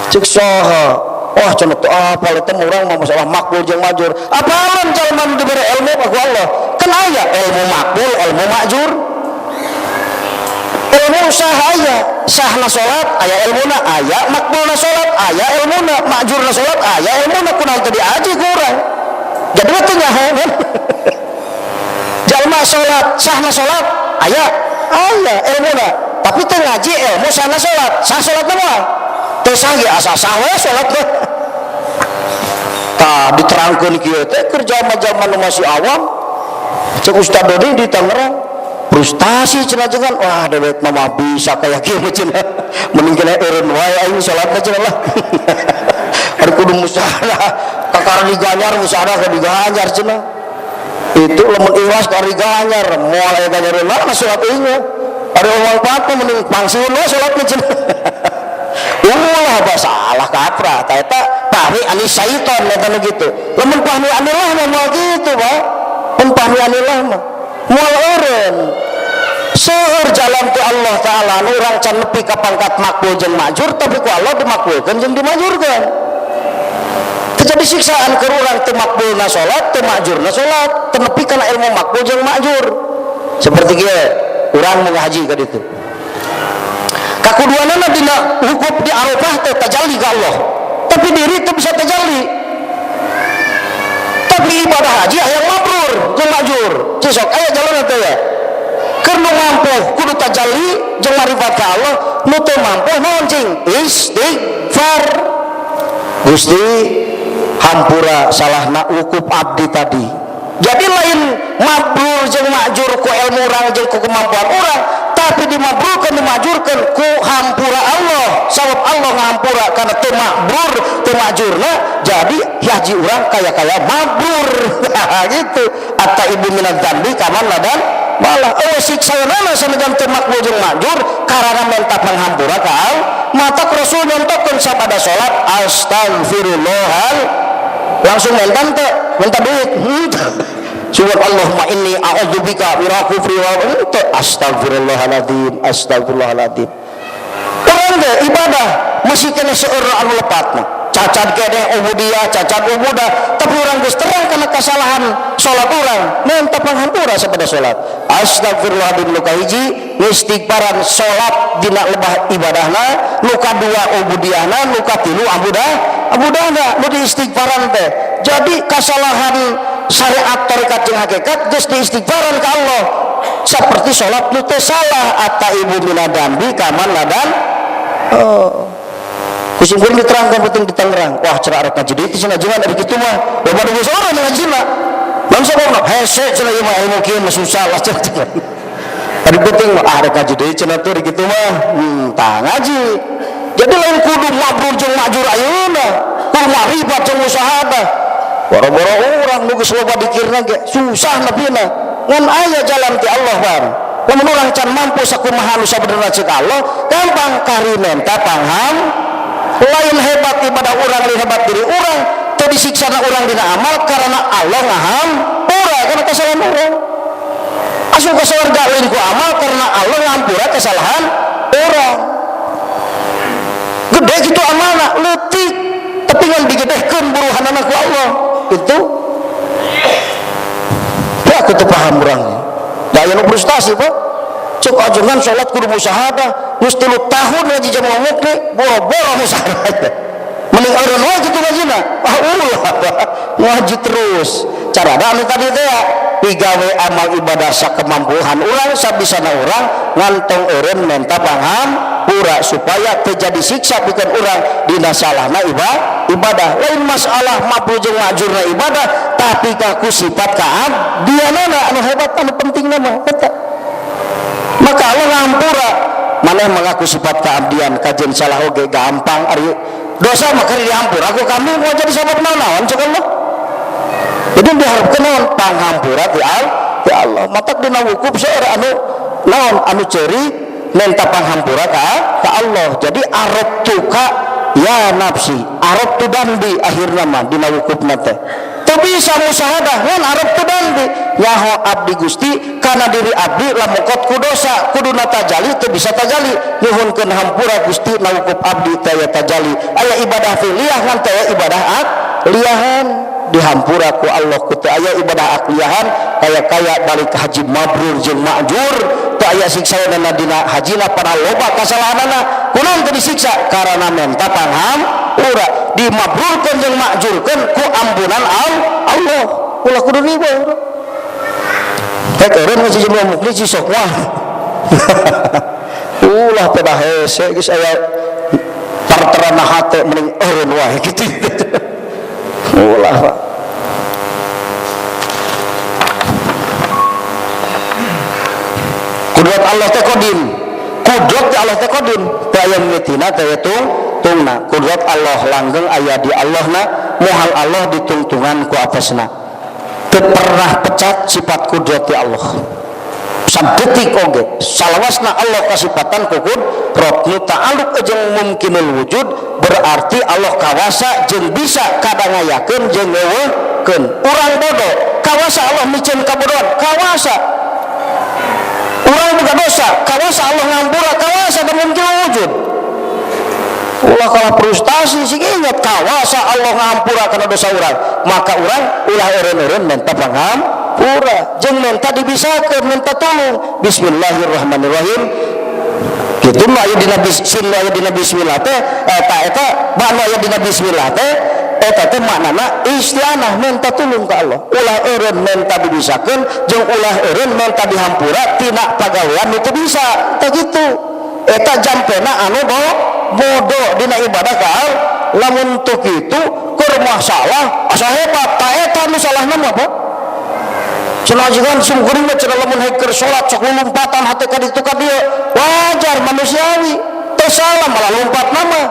Cek saha? Wah cenah teu apal eta urang mah masalah makbul jeung majur. Apalan jalma nu dibere ilmu ku Allah? Kan aya ilmu makbul, ilmu majur. Ilmu sah aya, sahna salat aya ilmuna, aya makbulna salat aya ilmuna, majurna salat aya ilmuna, kunaon teu diaji ku urang. Jadi teu nyaho kan. Jalma salat, sahna salat aya, aya ilmuna, tapi teu ngaji ilmu sahna salat, sah salatna moal. Teu sah ge asa sah we salat teh. Tah diterangkeun kieu teh keur jalma-jalma nu masih awam. Cek Ustaz Dodi di Tangerang frustasi cenah jangan wah dewek mah bisa kayak kieu cenah mending kena eureun wae aing salatna cenah lah. Ari kudu musyawarah ka Kakara diganyar musyahadah ke diganyar cenah. Itu lamun ikhlas ka diganyar, moal aya ganjaran mana salat ieu. Ari manfaat mending pangsiun we salat mah cenah. Ulah bah salah kaprah ta eta pahmi ani syaiton eta nu kitu. Lamun pahmi anillah mah moal kitu, Pak. Mun pahmi anillah mah moal eureun. Seueur jalan ti Allah Ta'ala nu urang can nepi ka pangkat makbul jeung makjur tapi ku Allah dimakbulkeun jeung dimajurkeun. Terjadi siksaan keur urang teu makbulna salat, teu makjurna salat, teu nepi kana ilmu makbul jeung makjur. Seperti kieu urang mau ngaji ka ditu. Kakuduanana dina wukuf di Arafah teh tajalli ka Allah. Tapi diri teu bisa tajalli. Tapi ibadah haji hayang mabrur jeung makjur. Cisok aya jalan teh ya. Keur nu mampu kudu tajalli jeung marifat ka Allah, nu teu mampu naon cing? Istighfar. Gusti hampura salahna wukuf abdi tadi. Jadi lain mabrur jeung makjur ku ilmu urang jeung ku kemampuan urang, tapi dimabrurkeun dimajurkeun ku hampura Allah. Sabab Allah ngahampura karena teu mabrur teu makjurna, jadi haji urang kaya-kaya mabrur. Gitu. Atta ibu minadz dzambi kaman ladan malah eueuh siksaeunana sanajan teu makbul jeung makjur karana menta panghampura ka Allah. Mata Rasul nyontokeun sapada salat astagfirullahal langsung menta teu minta duit. Subhan Allahumma inni a'udzubika min kufri wa astagfirullahaladzim astagfirullahaladzim. Urang teh ibadah masih kena seueur anu lepatna. Cacat keneh ubudiyah, cacat ubudah, tapi urang geus terang kana kesalahan salat urang, minta panghampura sapada salat. Astagfirullahaladzim nu kahiji, istighfaran salat dina lebah ibadahna, nu kadua ubudiyahna, nu katilu abudah, abudahna nu diistighfaran teh. Jadi kesalahan syariat tarekat jeung hakikat geus diistighfaran ka Allah. Seperti salat nu teu salah atta ibu minadambi kaman ladan. Oh. Kusim kuring diterangkan penting di Tangerang. Wah, cerah arek ngaji deui cenah jangan ari kitu mah. Loba nu geus urang ngajina. Bangsa goblok hese cenah ieu mah ilmu kieu mah susah lah cenah. Ari penting mah arek ngaji deui cenah tuh ari kitu mah. Tah ngaji. Jadi lain kudu mabrur jeung makjur ayeuna, kudu maribat jeung musyahadah. Boro-boro urang nu geus loba dikirna ge susah nepina. Ngan aya jalan ti Allah bang. Lamun urang can mampu sakumaha nu sabenerna ceuk Allah, gampang kari menta pangham. Lain hebat ibadah urang, lain hebat diri urang, teu disiksana urang dina amal karena Allah ngaham ura karena kesalahan urang. Asup ka surga lain ku amal karena Allah ngampura kesalahan urang. Gede gitu amalna, leutik tapi ngan digedehkeun buruhanana ku Allah. Itu ya aku teu paham urang. Da aya nu frustasi, Pak. Cuk ajengan salat kudu musyahadah, geus 3 tahun ngaji jamaah mukni, boro-boro musyahadah. Mending eureun we kitu ngajina. Ah ulah, ngaji terus. Carana anu tadi teh pigawe amal ibadah sakemampuan urang sabisana urang ngantong eureun menta panghampura supaya teu jadi siksa pikeun urang dina salahna ibadah. Lain masalah mampu jeung makjurna ibadah, tapi kaku sifat kaabdianana anu hebat anu pentingna mah eta. Maka Allah ngampura maneh mengaku sifat keabdian kajen salah oge gampang ari dosa mah keur dihampura aku kami mau jadi sabab naon cek Allah. Jadi diharapkeun naon panghampura ti Allah. Matak dina wukuf seueur anu naon anu ceuri menta panghampura ka Allah. Jadi arabtuka ya nafsi, arabtu dambi akhirna mah dina wukufna teh. Teu bisa musyahadah ngan arabtu dambi nyaho abdi Gusti kana diri abdi lamukot ku dosa kuduna tajali teu bisa tajali nyuhunkeun hampura Gusti na wukuf abdi teh aya tajali aya ibadah fi'liyah ngan teh aya ibadah akliyahan dihampura ku Allah ku teu aya ibadah akliyahan kaya-kaya balik haji mabrur jeung makjur teu aya siksaeunana dina hajina pada loba kasalahanana kunaon teu disiksa karana menta panghampura dimabrurkeun jeung makjurkeun ku ampunan Allah ulah kudu riba rek eureun ngaji jeung mukli sok wah ulah pada hese geus aya parterana hate mending eureun wae kitu. Ulah Pak. Kudrat Allah teh kodim. Kudrat teh Allah teh kodim. Teu aya mimitina teh tungna. Kudrat Allah langgeng aya di Allahna moal Allah ditungtungan ku apesna. Teu pernah pecat sifat kudrat ti Allah. Sadetik oge salawasna Allah kasipatan ku kudrat nu ta'alluq jeung mumkinul wujud, berarti Allah kawasa jeung bisa kadang ngayakeun jeung ngeuweuhkeun. Urang bodoh kawasa Allah miceun kabodohan, kawasa. Urang boga dosa, kawasa Allah ngampura, kawasa dan mumkinul wujud. Ulah kalah frustasi sih, ingat kawasa Allah ngampura kana dosa urang, maka urang ulah eureun-eureun menta pangampura jeung menta dibisakeun, menta tolong. Bismillahirrahmanirrahim. Kitu mah aya dina sin, aya dina bismillah teh eta eta makna aya dina bismillah teh eta teh maknana isti'anah, menta tulung ka Allah. Ulah eureun menta dibisakeun jeung ulah eureun menta dihampura tina pagawean nu teu bisa. Tah kitu eta jampena anu bodoh dina ibadah ka Allah. Lamun teu kitu keur masalah asa hebat, ta eta nu salahna mah Pak. Cenah ajengan sim kuring mah cenah lamun haik keur salat sok lompatan hate ka ditu ka dieu, wajar manusiawi, teu salah malah lompat nama.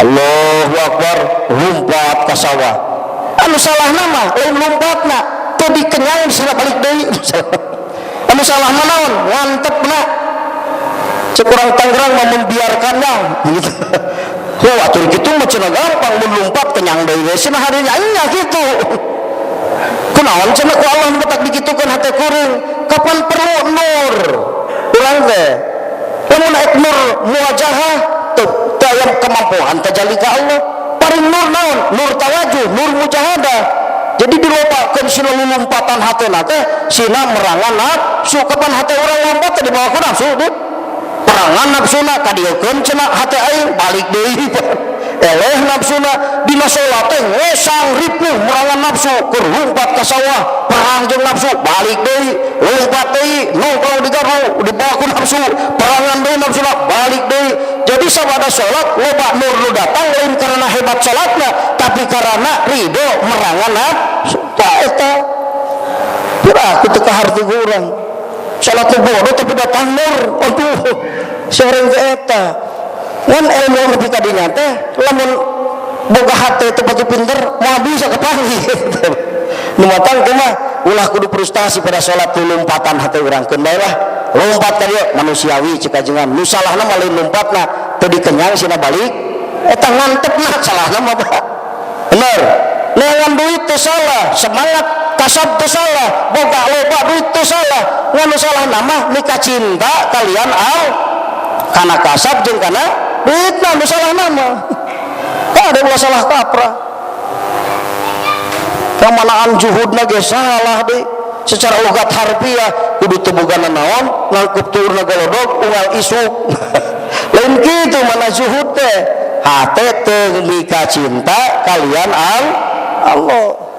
Allahu Akbar lompat ka sawah. Anu salah nama lain lompatna, teu dikenyang sila balik deui. Anu salah mah naon? Ngantepna. Cek urang Tangerang mah membiarkannya gitu. Wah, atur kitu mah cenah gampang mun lompat kenyang deui we cenah harinya nya kitu. Kunaon cenah ku Allah nu tak dikitukeun hate kuring, kapan perlu nur urang teh? Lamun ek nur muwajahah teu aya kemampuan tajalli ka Allah. Paling nur naon? Nur tawajuh, nur mujahadah. Jadi dilobakeun sina lulumpatan hatena teh sina merangan nafsu. Kapan hate urang lompat teh dibawa ku nafsu teh? Perangan nafsuna kadieukeun cenah hate aing balik deui. Eleh nafsuna dina salat teh ngesang ripuh merangan nafsu, keur lumpat ka sawah perang jeung nafsu, balik deui lompat deui nongkrong di gardu dibawa ku nafsu, perangan deui nafsuna balik deui. Jadi sabada salat loba nur nu datang lain karena hebat salatna, tapi karena ridho merangan nafsu. Tah eta pira aku teu kaharti ku urang salat teh bodoh tapi datang nur. Aduh, seureun teh eta ngan ilmu lebih tadinya teh lamun boga hate teu pati pinter moal bisa kepanggih. Nu matang teh mah ulah kudu frustasi pada salat lompatan hate urang, keun bae lah lompat ka dieu manusiawi cek ajengan. Nu salahna mah lain lompatna, teu dikenyang sina balik eta ngantepna salahna mah Pak. Bener, neangan duit teu salah, semangat kasab teu salah, boga loba duit teu salah, ngan nu salahna mah mika cinta kalian al kana kasab jeung kana duitna nu salahna mah. Ada ulah salah kaprah. Kamanaan juhudna ge salah deui. Secara logat harfiah kudu teu boga nanaon, nangkep tuurna golodog unggal isuk. Lain kitu mana zuhud teh. Hate teu mika cinta kalian al Allah.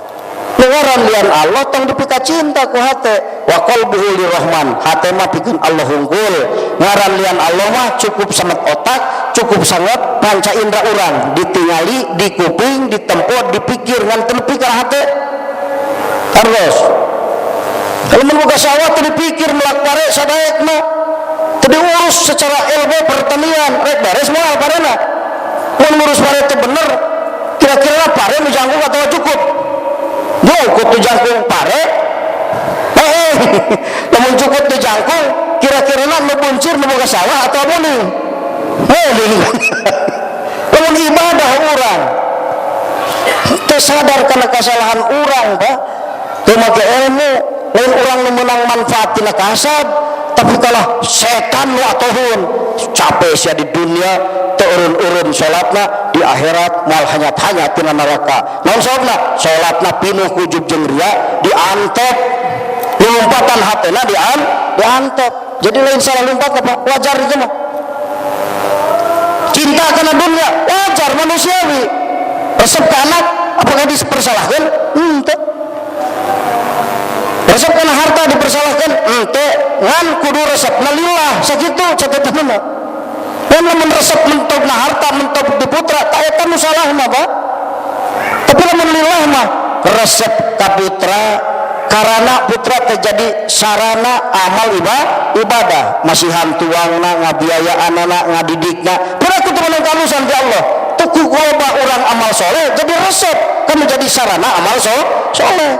Ngaran lian Allah tong dipika cinta ku hate. Wa qalbuhu lirrahman, hate mah pikeun Allah hungkul. Ngaran lian Allah mah cukup sangat otak, cukup sangat panca indera urang, ditingali, dikuping, ditempo, dipikir ngan teu nepi ka hate. Terus kalau mun boga sawah teu dipikir melak pare sadaekna, teu diurus secara ilmu pertanian, rek beres moal parena. Mun ngurus pare teu bener, kira-kira pare nu jangkung atau cukup? Cukup nu jangkung pare. Lamun cukup nu jangkung, kira-kira nu buncir nu boga sawah atau muning? Muning. Lamun ibadah urang teu sadar kana kesalahan urang, Pak. Teu make ilmu, lain urang nu meunang manfaat tina kasab, tapi kalah setan nu atohun. Capek sia di dunia teu urun-urun salatna, di akhirat moal hanyat-hanyat tina neraka. Naon sababna? Salatna pinuh kujub jeung ria, diantep lompatan hatena diantep. Jadi lain salah lompat apa? Wajar itu mah. Cinta karena dunia wajar manusiawi. Resep ke anak apakah dipersalahkan? Henteu. Resep kana harta dipersalahkan? Henteu. Ngan kudu resepna lillah sakitu catetanna. Ngan lamun resep mentokna harta mentok di putra tak eta nu salahna, Pak. Tapi lamun lillah mah resep ka putra karena putra terjadi sarana amal ibadah, masihan tuangna, ngabiayaanana, ngadidikna. Pura kudu menang kalusan ti Allah. Tuku loba urang amal soleh jadi resep kudu jadi sarana amal soleh.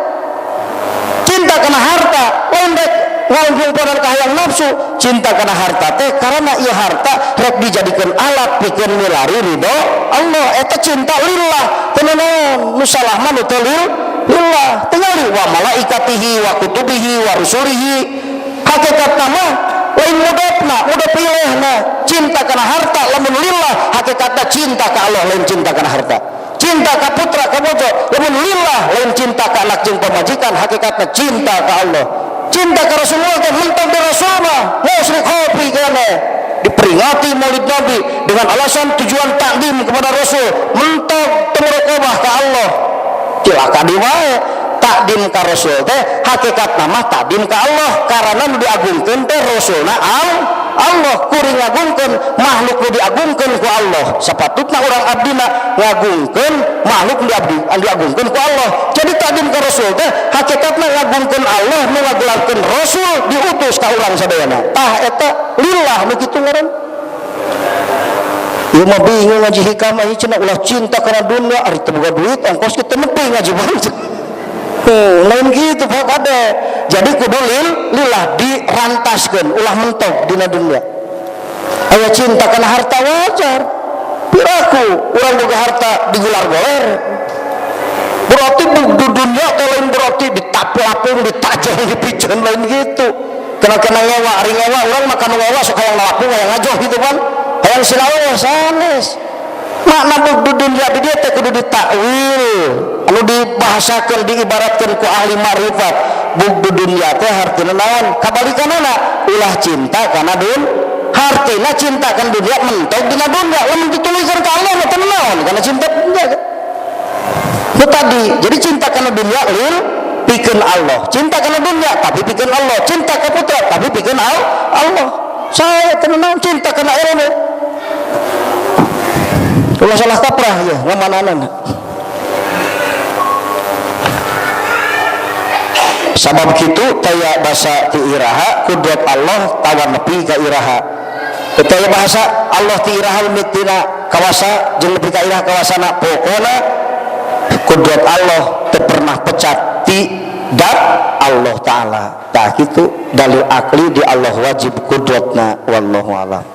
Cinta kana harta lain rek ngungkung ka hayang nafsu, cinta kana harta teh karena ieu harta rek dijadikeun alat pikeun milari ridho Allah. Eta cinta lillah. Teu naon nu salah mah nu teu lillah. Tingali wa malaikatihi wa kutubihi wa rusulihi. Hakikatna mah lain mudofna, mudhof ilaihna. Cinta kana harta lamun lillah hakikatna cinta ka Allah, lain cinta kana harta. Cinta ka putra ka bojo lamun lillah lain cinta ka anak jeung pamajikan, hakikatna cinta ka Allah. Cinta ka Rasulullah teh mentok di Rasulullah, musyrik kopi kene diperingati Maulid Nabi dengan alasan tujuan takdim kepada Rasul, mentok teu muraqabah ka Allah. Cilaka di wae. Takdim ka Rasul teh hakikatna mah takdim ka Allah, karena nu diagungkeun teh Rasulna Allah, kuring ngagungkeun makhluk nu diagungkeun ku Allah. Sapatutna urang abdina ngagungkeun makhluk nu diagungkeun ku Allah. Jadi takdim ka Rasul teh hakikatna ngagungkeun Allah nu ngagelarkeun Rasul diutus ka urang sadayana. Tah eta lillah nu kitu ngaran. Ieu mah bingung ngaji hikam ieu cenah ulah cinta kana dunia, ari teu boga duit ongkos kitu nepi ngaji banget. Lain gitu Pak kade. Jadi kudu lillah dirantaskeun, ulah mentok dina dunia. Aya cinta kana harta wajar. Piraku urang boga harta digelar-gelar. Berarti di dunia teh lain berarti ditapelapung, ditajang, dipijeun, lain gitu. Kena-kena ngewa, ari ngewa urang makan ngewa sok hayang ngalapung, hayang ngajoh gitu kan. Hayang sinawa sanes. Makna di dunia di dieu teh kudu ditakwil, anu dibahasakeun, diibaratkeun ku ahli ma'rifat. Bugdu dunia teh hartina naon? Kabalikanana, ulah cinta kana dunia. Hartina cinta kana dunia mentok dina dunia, lamun dituluykeun ka Allah mah teu naon kana cinta dunia. Itu tadi, jadi cinta kana dunia lil pikeun Allah, cinta kana dunia tapi pikeun Allah, cinta ka putra tapi pikeun Allah. Saya teu naon cinta kana ilmu. Ulah salah kaprah ya ngamanana. Sabab kitu taya basa ti iraha kudrat Allah tawan nepi ka iraha. Taya bahasa Allah ti iraha mitina kawasa jeung nepi ka iraha kawasana, pokona kudrat Allah teu pernah pecat ti dat Allah Ta'ala. Tah kitu dalil akli di Allah wajib kudratna, wallahu a'lam.